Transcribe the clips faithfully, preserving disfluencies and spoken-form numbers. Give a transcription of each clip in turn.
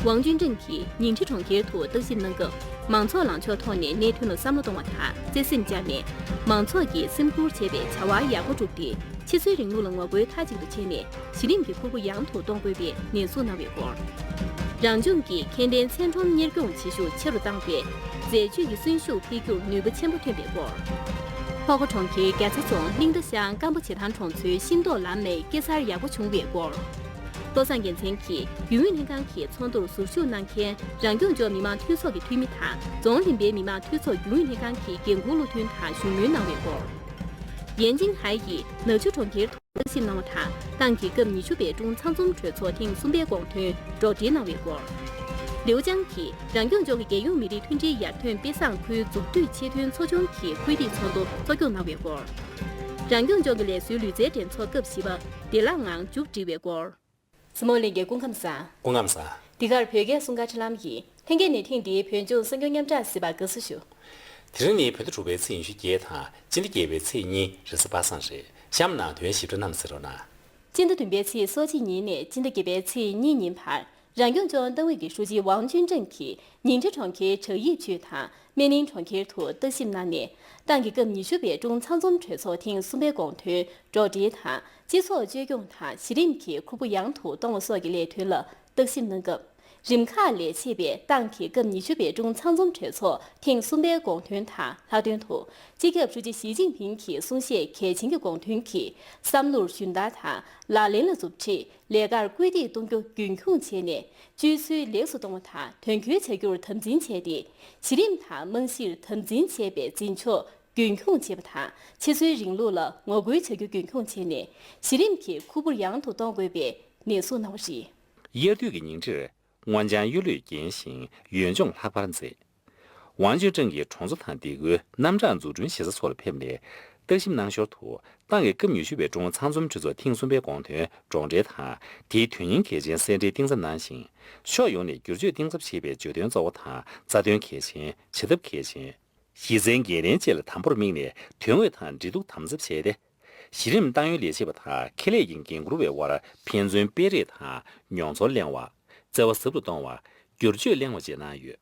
ཝང་ཅུན་ཀྲེང་གིས་ཉིང་ཁྲི་གྲོང་ཁྱེར་དུ་བརྟག་ཞིབ་གནང་སྐབས། མང་ཚོགས་ལངས་ཕྱོགས་ཐོག་ནས་གནད་དོན་ལ་བསམ་བློ་གཏོང་བ་དང་བརྩེ་སེམས་བཅངས་ནས། མང་ཚོགས་ཀྱིས་སེམས་ཁུར་བྱེད་པའི་བྱ་བ་ཡག་པོ་བསྒྲུབས་ཏེ། ཕྱི་ཚུལ་རིང་ལུགས་ལ་ངོ་རྒོལ་མཐའ་གཅིག་ཏུ་བྱས་ནས། གཞི་རིམ་གྱི་ཁུར་པོ་ཡང་དུ་གཏོང་དགོས་པའི་ནན་གསུངས་གནང་བའི་སྐོར། རང་ལྗོངས་ཀྱིས་ཁྱད་ལྡན་མཚན་ཁྲོམ་གཉེར་སྐྱོང་བྱེད་ཤུགས་ཆེ་རུ་བཏང་སྟེ། འཛད་སྤྱོད་ཀྱི་གསོན་ཤུགས་འཕེལ་རྒྱུར་ནུས་པ་ཆེན་པོ་ཐོན་པའི་སྐོར། ལྷོ་ཁ་གྲོང་ཁྱེར་རྒྱ་ཚ་རྫོང་གླིང་མདའ་ཤང་སྐམ་པ་བྱེ་ཐང་གྲོང་ཚོའི་ཤིང་ཏོག་ལམ་ནས་སྐྱེ་འཚར་ཡག་པོ་བྱུང་བའི་སྐོར། བློ་བཟང་རྒྱལ་མཚན་གྱིས་རྒྱུན་ཨུད་ལྷན་ཁང་གི་ཚོགས་འདུར་ཟུར་ཞུགས་གནང་མཁན་རང་སྐྱོང་ལྗོངས་མི་དམངས་འཐུས་ཚོགས་ཀྱི་འཐུས་མི་དང་། རྫོང་རིམ་པའི་མི་དམངས་འཐུས་ཚོགས་རྒྱུན་ཨུད་ལྷན་ཁང་གི་འགན་འཁུར་བློ་མཐུན་དང་བཞུགས་མོལ་གནང་བའི་སྐོར། ཡན་ཅིང་ཧའེ་ཡིས་ནག་ཆུ་གྲོང་ཁྱེར་དུ་བརྟག་ཞིབ་གནང་བ་དང་། ཏང་གི་སྐབས་ཉི་ཤུ་པའི་ཀྲུང་ཚང་འཛོམས་གྲོས་ཚོགས་ཐེངས་གསུམ་པའི་དགོངས་དོན་སྒྲོག་འགྲེལ་གནང་བའི་སྐོར། ལིའུ་ཅང་གིས་རང་སྐྱོང་ལྗོངས་ཀྱི་རྒྱལ་ཡོངས་མི་རིགས་མཐུན་སྒྲིལ་ཡར་ཐོན་དཔེ་བཟང་ཁུལ་འཛུགས་གཏོད་ཆེད་དོན་ཚོ་ཆུང་གི་བཀོད་སྒྲིག་ཚོགས་འདུ་གཙོ་སྐྱོང་གནང་བའི་སྐོར། རང་སྐྱོང་ལྗོངས་ཀྱི་ལས་བཟོའི་ལུས་རྩལ་འགྲན་ཚོགས་སྐབས་བཞི་པ་བདེ་བླག་ངང་མཇུག་སྒྲིལ་བའི་སྐོར། སྲིད་མོ་ལྷན་རྒྱས་སྐུ་ཁམས་བཟང་། སྐུ་ཁམས་བཟང་། འདི་གར་བོད་སྐད་སྲུང་སྐར་ཁྲིད་ལམ་ཡིན། ལྷན་རྒྱས་ནས་ཐེངས་འདིའི་བོད་ལྗོངས་གསར་འགྱུར་མཉམ་བསྒྲགས་གཟིགས་པར་དགའ་བསུ་ཞུ། དེ་རིང་ནི་བོད་ཟླ་དྲུག་པའི་ཚེས་ཉི་ཤུ་བརྒྱད་དང་སྤྱི་ཟླ་བརྒྱད་པའི་ཚེས་གཉིས་རེས་གཟའ་པ་སངས་རེད། གཤམ་ནང་དོན་ཞིབ་ཕྲ་རྣམས་གཟིགས་རོགས་གནང་། སྤྱི་ཟླ་བདུན་པའི་ཚེས་སོ་གཅིག་ཉིན་ནས་སྤྱི་ཟླ་བརྒྱད་པའི་ཚེས་གཉིས་ཉིན་བར། རང་སྐྱོང་ལྗོངས་ཏང་ཨུད་ཀྱི་ཧྲུའུ་ཅི་ཝང་ཅུན་ཀྲེང་གིས་ཉིང་ཁྲི་གྲོང་ཁྱེར་བྲག་ཡིབ་ཆུས་དང་སྨན་གླིང་གྲོང་ཁྱེར་དུ་བརྟག་ཞིབ་གནང་ནས། ཏང་གི་སྐབས་ཉི་ཤུ་པའི་ཀྲུང་ཚང་འཛོམས་གྲོས་ཚོགས་ཐེངས་གསུམ་པའི་དགོངས་དོན་སྒྲོག་འགྲེལ་དང་། སྤྱི་ཚོགས་བཅོས་སྐྱོང་དང་གཞི་རིམ་གྱི་ཁུར་པོ་ཡང་དུ་གཏོང་བ་སོགས་ཀྱི་ལས་དོན་ལ་བརྟག་ཞིབ་གནང་སྐབས། རིམ་ཁག་ལས་བྱེད་པས་ཏང་གི་སྐབས་ཉི་ཤུ་པའི་ཀྲུང་ཚང་འཛོམས་གྲོས་ཚོགས་ཐེངས་གསུམ་པའི་དགོངས་དོན་དང་ལྷག་དོན་དུ། སྤྱི་ཁྱབ་ཧྲུའུ་ཅི་ཞི་ཅིན་ཕིང་གི་གསུང་བཤད་གལ་ཆེན་གྱི་དགོངས་དོན་གྱི་བསམ་བློར་ཞུན་བརྡར་དང་ལག་ལེན་ལ་མཛུབ་ཁྲིད། ལས་ཀར་སྐུལ་འདེད་གཏོང་རྒྱུ་རྒྱུན་འཁྱོངས་བྱས་ནས། སྤྱོད་ཚུལ་ལེགས་སུ་གཏོང་བ་དང་དོན་འཁྱོལ་བྱ་རྒྱུར་དམ་འཛིན་བྱས་ཏེ། གཞི་རིམ་དང་རྨང་གཞིར་དམ་འཛིན་བྱས་པའི་འཛིན་ཕྱོགས་རྒྱུན་འཁྱོངས་བྱེད་པ་དང་། ཕྱི་ཚུལ་རིང་ལུགས་ལ་ངོ་རྒོལ་བྱ་རྒྱུ་རྒྱུན་འཁྱོངས་བྱས་ནས། གཞི་རིམ་གྱི་ཁུར་པོ་ཡང་དུ་གཏོང་དགོས་པའི་ནན་གསུངས་གནང་བ་རེད། དབྱར་དུས་ཀྱི་ཉིང་ཁྲིར་སྔོ་ལྗང་གཡུ་ལོས་བརྒྱན་ཞིང་ཡུལ་ལྗོངས་ལྷག་པར་མཛེས། ཝང་ཅུན་ཀྲེང་གིས་གྲོང་ཚོ་དང་སྡེ་ཁུལ་རྣམ་གྲངས་འཛུགས་སྐྲུན་བྱེད་ས་སོགས་ལ་ཕེབས་ནས་བརྟག་ཞིབ་གནང་ཞོར་དུ། ཏང་གི་སྐབས་ཉི་ཤུ་པའི་ཀྲུང་ཚང་འཛོམས་གྲོས་ཚོགས་ཐེངས་གསུམ་པའི་དགོངས་དོན་སྒྲོག་འགྲེལ་དང་། དེའི་དོན་སྙིང་གལ་ཆེན་གསལ་འགྲེལ་གཏིང་ཟབ་གནང་ཞིང་། ཕྱོགས་ཡོངས་ནས་བསྒྱུར་བཅོས་གཏིང་ཟབ་བྱེད་པའི་བརྗོད་དོན་གཙོ་བོ་དང་། རྩ་དོན་གལ་ཆེན། བྱེད་ཐབས་གལ་ཆེན། གཞི་རྩའི་འགན་ལེན་བཅས་ལ་དམ་པོར་དམིགས་ནས་དོན་དངོས་དང་འབྲེལ་གཏུག་དམ་ཟབ་བྱས་ཏེ། གཞི་རིམ་ཏང་ཡོན་ལས་བྱེད་པ་དང་ཁེ་ལས་ཀྱི་འགན་འཁུར་བའི་དབར་ཕན་ཚུན་སྤེལ་རེས་དང་མྱོང་ཚོར་གླེང་བ། བརྩེ་བ་ཟབ་ཏུ་གཏོང་བ། བསྒྱུར་བཅོས་གླེང་བ་བཅས་གནང་ཡོད།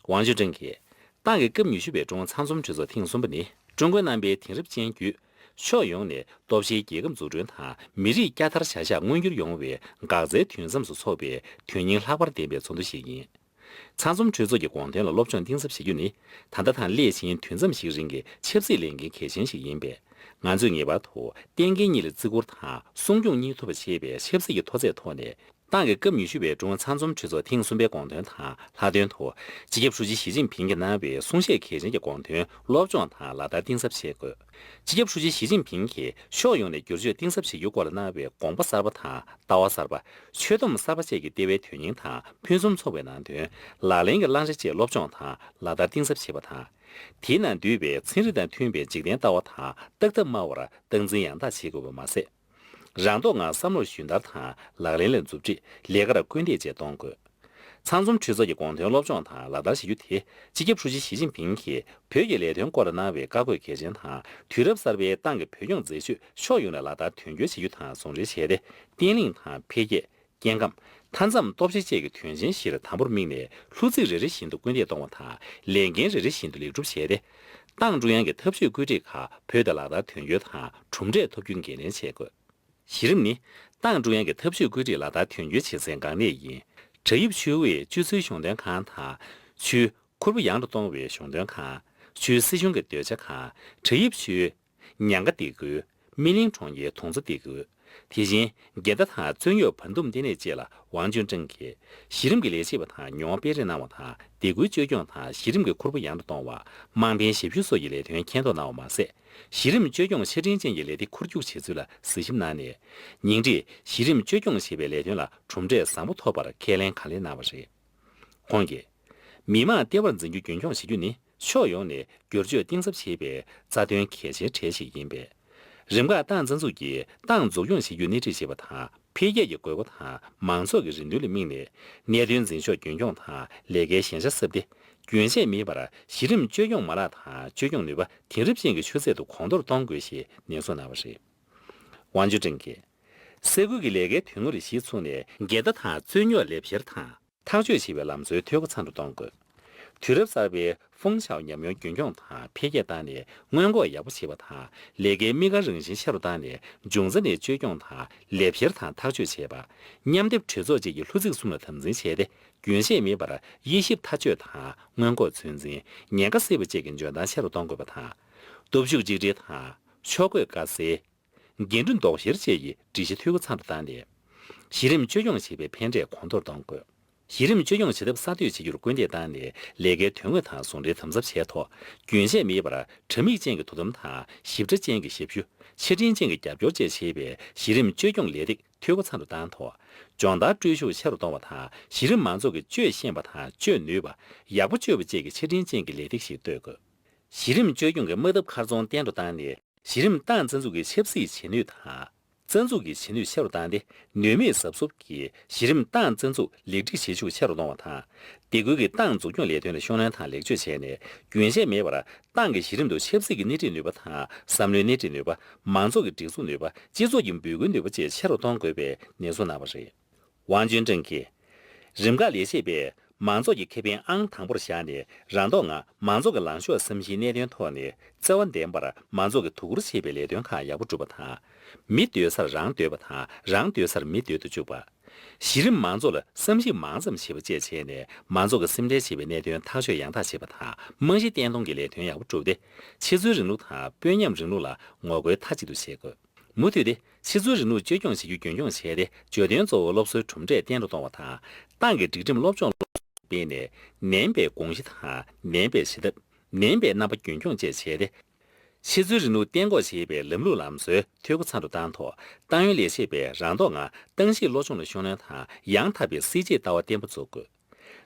ཝང་ཅུན་ཀྲེང་གིས། ཏང་གི་སྐབས་ཉི་ཤུ་པའི་ཀྲུང་ཚང་འཛོམས་གྲོས་ཚོགས་ཐེངས་གསུམ་པ་ནི་ཀྲུང་གོའི་རྣམ་པའི་དེང་རབས་ཅན་བརྒྱུད། ཕྱོགས་ཡོངས་ནས་སྟོབས་ཆེའི་རྒྱལ་ཁབ་འཛུགས་སྐྲུན་དང་མི་རིགས་བསྐྱར་དར་བྱ་གཞག་མངོན་འགྱུར་ཡོང་བའི་འགག་རྩའི་དུས་མཚམས་སུ་འཚོགས་པའི་དོན་སྙིང་ལྷག་པར་ལྡན་པའི་ཚོགས་འདུ་ཞིག་ཡིན། ཚང་འཛོམས་གྲོས་ཚོགས་ཀྱི་དགོངས་དོན་ལ་སློབ་སྦྱོང་གཏིང་ཟབ་བྱེད་རྒྱུ་ནི། ད་ལྟ་དང་སླད་ཕྱིན་དུས་མཚམས་ཤིག་རིང་གི་ཆབ་སྲིད་ལས་འགན་གལ་ཆེན་ཞིག་ཡིན་པས། ང་ཚོས་ངེས་པར་དུ་གཏན་འཁེལ་གཉིས་ལ་བརྩི་བཀུར་དང་སྲུང་སྐྱོང་གཉིས་ཐུབ་པ་བྱེད་པའི་ཆབ་སྲིད་ཀྱི་མཐོ་ཚད་ཐོག་ནས། ཏང་གི་སྐབས་ཉི་ཤུ་པའི་ཀྲུང་ཚང་འཛོམས་གྲོས་ཚོགས་ཐེངས་གསུམ་པའི་དགོངས་དོན་དང་ལྷག་དོན་དུ། སྤྱི་ཁྱབ་ཧྲུའུ་ཅི་ཞི་ཅིན་ཕིང་གིས་གནང་བའི་གསུང་བཤད་གལ་ཆེན་གྱི་དགོངས་དོན་སློབ་སྦྱོང་དང་ལག་བསྟར་གཏིང་ཟབ་བྱེད་དགོས། སྤྱི་ཁྱབ་ཧྲུའུ་ཅི་ཞི་ཅིན་ཕིང་གིས་ཕྱོགས་ཡོངས་ནས་བསྒྱུར་བཅོས་གཏིང་ཟབ་བྱེད་རྒྱུའི་སྐོར་ལ་གནང་བའི་དགོངས་པ་གསར་པ་དང་ལྟ་བ་གསར་པ། ཆོད་སྡོམ་གསར་པ་བཅས་ཀྱི་ལྟེ་བའི་དོན་སྙིང་དང་ཕུན་སུམ་ཚོགས་པའི་ནང་དོན། ལག་ལེན་གྱི་བླང་བྱ་བཅས་སློབ་སྦྱོང་དང་ལག་བསྟར་གཏིང་ཟབ་བྱེད་པ་དང་། དེའི་ནང་འདུས་པའི་ཚན་རིག་དང་མཐུན་པའི་འཇིག་རྟེན་ལྟ་བ་དང་བརྟག་ཐབས་སྨྲ་བར་སྟངས་འཛིན་ཡང་དག་བྱེད་དགོས་པ་མ་ཟད། རང་རྟོགས་ངང་བསམ་བློར་ཞུན་བརྡར་དང་ལག་ལེན་ལ་མཛུབ་ཁྲིད། ལས་ཀར་སྐུལ་འདེད་བཅས་གཏོང་དགོས། ཚང་འཛོམས་གྲོས་ཚོགས་ཀྱི་དགོངས་དོན་སློབ་སྦྱོང་དང་ལག་བསྟར་བྱེད་རྒྱུ་དེ། སྤྱི་ཁྱབ་ཧྲུའུ་ཅི་ཞི་ཅིན་ཕིང་གིས་བོད་ཀྱི་ལས་དོན་སྐོར་ལ་གནང་བའི་བཀའ་བཀོད་གལ་ཆེན་དང་། དུས་རབས་གསར་པའི་ཏང་གི་བོད་སྐྱོང་མཛད་ཇུས་ཕྱོགས་ཡོངས་ནས་ལག་བསྟར་དོན་འཁྱོལ་བྱེད་རྒྱུ་དང་ཟུང་འབྲེལ་བྱས་ཏེ། བརྟན་ལྷིང་དང་འཕེལ་རྒྱས། སྐྱེ་ཁམས། མཐའ་མཚམས་སྟོབས་ཆེ་བཅས་ཀྱི་དོན་ཆེན་བཞིར་དམ་པོར་དམིགས་ནས་ལྷུ་ཚིགས་རེ་རེ་བཞིན་དུ་སྐུལ་འདེད་གཏོང་བ་དང་ལས་འགན་རེ་རེ་བཞིན་དུ་ལེགས་སྒྲུབ་བྱས་ཏེ། ཏང་ཀྲུང་དབྱང་གི་ཐབས་ཇུས་བཀོད་སྒྲིག་ཁག་བོད་དུ་ལག་བསྟར་དོན་འཁྱོལ་དང་གྲུབ་འབྲས་ཐོབ་རྒྱུའི་འགན་ལེན་བྱེད་དགོས། གཞི་རིམ་ནི། ཏང་ཀྲུང་དབྱང་གི་ཐབས་ཇུས་བཀོད་སྒྲིག་ལག་བསྟར་དོན་འཁྱོལ་བྱེད་སའི་འགག་གནད་ཡིན། བྲག་ཡིབ་ཆུས་དབུས་སྤྱོད་ཚུལ་གཞུང་དོན་ཁང་དང་། ཆུའི་ཁུར་པོ་ཡང་དུ་གཏོང་བའི་གཞུང་དོན་ཁང་། ཆུའི་སྲིད་གཞུང་གི་སྡོད་བྱ་ཁང་། བྲག་ཡིབ་ཆུའི་ཉང་ཁ་སྡེ་ཁུལ། སྨིན་གླིང་གྲོང་ཁྱེར་དུང་རྩ་སྡེ་ཁུལ། དེ་བཞིན་འགལ་ཟླ་དང་རྩོད་རྙོག་བར་འདུམ་ལྟེ་གནས་བཅས་ལ་ཝང་ཅུན་ཀྲེང་གིས་གཞི་རིམ་གྱི་ལས་བྱེད་པ་དང་མྱོང་བ་སྤེལ་རེས་གནང་བ་དང་སྡེ་ཁུལ་བཅོས་སྐྱོང་དང་གཞི་རིམ་གྱི་ཁུར་པོ་ཡང་དུ་གཏོང་བ། དམངས་ཕན་ཞབས་ཞུ་སོགས་ཀྱི་ལས་དོན་མཁྱེན་རྟོགས་གནང་བ་མ་ཟད། གཞི་རིམ་བཅོས་སྐྱོང་ཆ་འཕྲིན་ཅན་གྱི་ལས་སྟེགས་འཁོར་རྒྱུག་བྱེད་ཚུལ་ལ་གཟིགས་ཞིབ་གནང་ནས། ཉིང་ཁྲིས་གཞི་རིམ་བཅོས་སྐྱོང་བྱེད་པའི་ལས་དོན་ལ་གྲུབ་འབྲས་བཟང་པོ་ཐོབ་པར་ཁས་ལེན་གང་ལེགས་གནང་བ་རེད། ཁོང་གིས། མི་དམངས་ལྟེ་བར་འཛིན་རྒྱུ་རྒྱུན་འཁྱོངས་བྱེད་རྒྱུ་ནི་ཕྱོགས་ཡོངས་ནས་བསྒྱུར་བཅོས་གཏིང་ཟབ་བྱེད་པའི་རྩ་དོན་གལ་ཆེའི་གྲས་ཤིག་ཡིན་པས། རིམ་ཁག་ཏང་རྩ་འཛུགས་ཀྱིས་ཏང་འཛུགས་སྐྱོང་བྱེད་རྒྱུ་སྣེ་ཁྲིད་བྱེད་པ་དང་། འཕེལ་རྒྱས་ཀྱི་དགོས་མཁོ་དང་མང་ཚོགས་ཀྱི་རེ་འདུན་ལ་དམིགས་ནས་གནད་དོན་འཛིན་ཕྱོགས་རྒྱུན་འཁྱོངས་དང་ལས་ཀའི་ཞན་ཆ་གསབ་སྟེ། རྒྱུན་ཆད་མེད་པར་གཞི་རིམ་བཅོས་སྐྱོང་མ་ལག་དང་བཅོས་སྐྱོང་ནུས་པ་དེང་རབས་ཅན་གྱི་ཆུ་ཚད་དུ་གོང་མཐོར་གཏོང་དགོས་ཞེས་ནན་གསུངས་གནང་བ་རེད། ཝང་ཅུན་ཀྲེང་གིས། ས་ཁུལ་གྱི་ལས་ཀའི་དོན་དངོས་ལ་གཞི་ཚུགས་ནས་འགལ་ཟླ་དང་རྩོད་རྙོག་ལེབ་བཤེར་དང་། ཐག་གཅོད་བྱེད་པའི་ལམ་སྲོལ་འཐུས་སྒོ་ཚང་དུ་གཏོང་དགོས། དུས་རབས་གསར་པའི་ཧྥུང་ཆའོ་ཉམས་མྱོང་རྒྱུན་འཁྱོངས་དང་འཕེལ་རྒྱས་བཏང་ནས་སྔོན་འགོག་ཡག་པོ་བྱེད་པ་དང་། ལས་ཀའི་དམིགས་བཀར་རང་བཞིན་ཆེ་རུ་བཏང་ནས་འབྱུང་རྩ་ནས་བཅོས་སྐྱོང་དང་ལེབ་བཤེར་དང་ཐག་གཅོད་བྱེད་པ། མཉམ་སྡེབ་གྲོས་ཚོགས་བཅས་ཀྱི་ལྷུ་ཚིགས་གསུམ་ལ་དམ་འཛིན་བྱས་ཏེ། རྒྱུན་ཤེས་མེད་པར་དབྱེ་ཞིབ་ཐག་གཅོད་དང་སྔོན་འགོག་ཚོད་འཛིན། ཉེན་ཁ་སེལ་བ་བཅས་ཀྱི་འཇོན་ཐང་ཆེ་རུ་གཏོང་དགོས་པ་དང་། སྟོབས་ཤུགས་གཅིག་སྒྲིལ་དང་། ཕྱོགས་བགོས་དཀའ་སེལ། འགན་འཁྲི་ལྡོག་བཤེར་བཅས་ཀྱི་སྒྲིག་གཞི་འཐུས་སྒོ་ཚང་དུ་བཏང་ནས། གཞི་རིམ་བཅོས་སྐྱོང་བྱེད་པའི་ཕན་འབྲས་གོང་མཐོར་གཏོང་དགོས། གཞི་རིམ་བཅོས་སྐྱོང་བྱེད་ཐབས་གསར་གཏོད་བྱེད་རྒྱུར་སྐུལ་འདེད་བཏང་ནས། ལས་ཀའི་དོན་དངོས་དང་ཟུང་འབྲེལ་དམ་ཟབ་བྱས་ཐོག་རྒྱུན་ཤེས་མེད་པར་དྲ་མིག་ཅན་གྱི་དོ་དམ་དང་། ཞིབ་ཕྲ་ཅན་གྱི་ཞབས་ཞུ། ཆ་འཕྲིན་ཅན་གྱི་རྒྱབ་སྐྱོར་བཅས་བྱེད་པའི་གཞི་རིམ་བཅོས་སྐྱོང་ལས་སྟེགས་འཐུས་སྒོ་ཚང་དུ་བཏང་ཐོག་སྦྱོང་བརྡར་སྤྲོད་ཤུགས་ཆེ་རུ་གཏོང་བ་དང་། གཞི་རིམ་མང་ཚོགས་ཀྱིས་སྤྱོད་ཤེས་པ་དང་སྤྱོད་ནུས་པ། ཡག་པོ་སྤྱོད་པ་བཅས་ཀྱི་ཆ་འཕྲིན་ཅན་གྱི་ལས་སྟེགས་ཤིག་གཏོད་དགོས། གཞི་རིམ་བཅོས་སྐྱོང་གི་དམག་འཐབ་མཁར་རྫོང་བརྟན་དུ་བཏང་ནས། གཞི་རིམ་ཏང་རྩ་འཛུགས་ཀྱི་ཆབ་སྲིད་བྱེད་ནུས་དང་། རྩ་འཛུགས་ཀྱི་བྱེད་ནུས་ཆེ་རུ་བཏང་སྟེ། ནུས་མེད་གཟབ་གཟབ་ཀྱིས་གཞི་རིམ་ཏང་རྩ་འཛུགས་ལེགས་སྒྲིག་བྱེད་ཤུགས་ཆེ་རུ་གཏོང་བ་དང་། སྡེ་ཁུལ་གྱི་ཏང་འཛུགས་སྐྱོང་ལས་དོན་ལ་ཤུགས་སྣོན་དང་ལེགས་བཅོས་བྱས་ནས། རྒྱུན་ཤེས་མེད་པར་ཏང་གིས་གཞི་རིམ་དུ་ཆབ་སྲིད་ཀྱི་སྣེ་ཁྲིད་ནུས་པ་དང་། བསམ་བློའི་སྣེ་ཁྲིད་ནུས་པ། མང་ཚོགས་ཀྱི་སྒྲིག་འཛུགས་ནུས་པ། སྤྱི་ཚོགས་ཀྱི་འབོད་སྐུལ་ནུས་པ་བཅས་ཆེ་རུ་གཏོང་དགོས་པའི་ནན་གསུངས་གནང་བ་རེད། ཝང་ཅུན་ཀྲེང་གིས། རིམ་ཁག་ལས་བྱེད་པས་མང་ཚོགས་ཀྱི་ཁེ་ཕན་ཨང་དང་པོར་བཞག་ནས། རང་རྟོགས་ངང་མང་ཚོགས་ཀྱི་ལངས་ཕྱོགས་བསམ་གཞིག་གནད་དོན་ཐོག་ནས་བརྩེ་བ་ལྡན་པར་མང་ཚོགས་ཀྱིས་དོ་ཁུར་བྱེད་པའི་ལས་དོན་ཁག་ཡག་པོ་སྒྲུབ་པ་དང་། མི་སྡོད་སར་རང་སྡོད་པ་དང་། རང་སྡོད་སར་མི་སྡོད་དུ་བཅུག་པ། གཞི་རིམ་མང་ཚོགས་ལ་བསམ་གཞིག་མང་ཙམ་བྱེད་པ་བཅས་བྱས་ནས། མང་ཚོགས་ཀྱིས་སེམས་ཁྲལ་བྱེད་པའི་གནད་དོན་ཐག་གཅོད་ཡང་དག་བྱེད་པ་དང་། རྨང་གཞི་བརྟན་གཏོང་གི་ལས་དོན་ཡག་པོ་བསྒྲུབས་ཏེ། ཕྱི་ཚུལ་རིང་ལུགས་དང་དཔོན་ཉམས་རིང་ལུགས་ལ་ངོ་རྒོལ་མཐའ་གཅིག་ཏུ་བྱེད་དགོས། མུ་མཐུད་དེ་ཕྱི་ཚུལ་རིང་ལུགས་བཅོས་སྐྱོང་བྱེད་རྒྱུ་རྒྱུན་འཁྱོངས་བྱས་ཏེ། བརྗོད་དོན་གཙོ་བོ་སློབ་གསོའི་གྲུབ་འབྲས་བརྟན་དུ་གཏོང་བ་དང་། ཏང་གི་སྒྲིག་ཁྲིམས་སློབ་སྦྱོང་སློབ་གསོ་སྤེལ་ནས། ནན་པའི་དགོངས་གཞི་དང་ནན་པའི་བྱེད་ཐབས། ནན་པའི་རྣམ་པ་རྒྱུན་འཁྱོངས་བཅས་བྱས་ཏེ། ཕྱི་ཚུལ་རིང་ལུགས་གཏན་འགོག་བྱེད་པའི་ལམ་ལུགས་ལམ་སྲོལ་འཐུས་སྒོ་ཚང་དུ་བཏང་ཐོག་ཏང་ཡོན་ལས་བྱེད་པས་རང་རྟོགས་ངང་ཏང་གཤིས་བློ་སྦྱོང་ལ་ཤུགས་སྣོན་དང་། ཡང་དག་པའི་སྲིད་ཇུས་ལྟ་བ་བརྟན་པོ་འཛུགས་དགོས།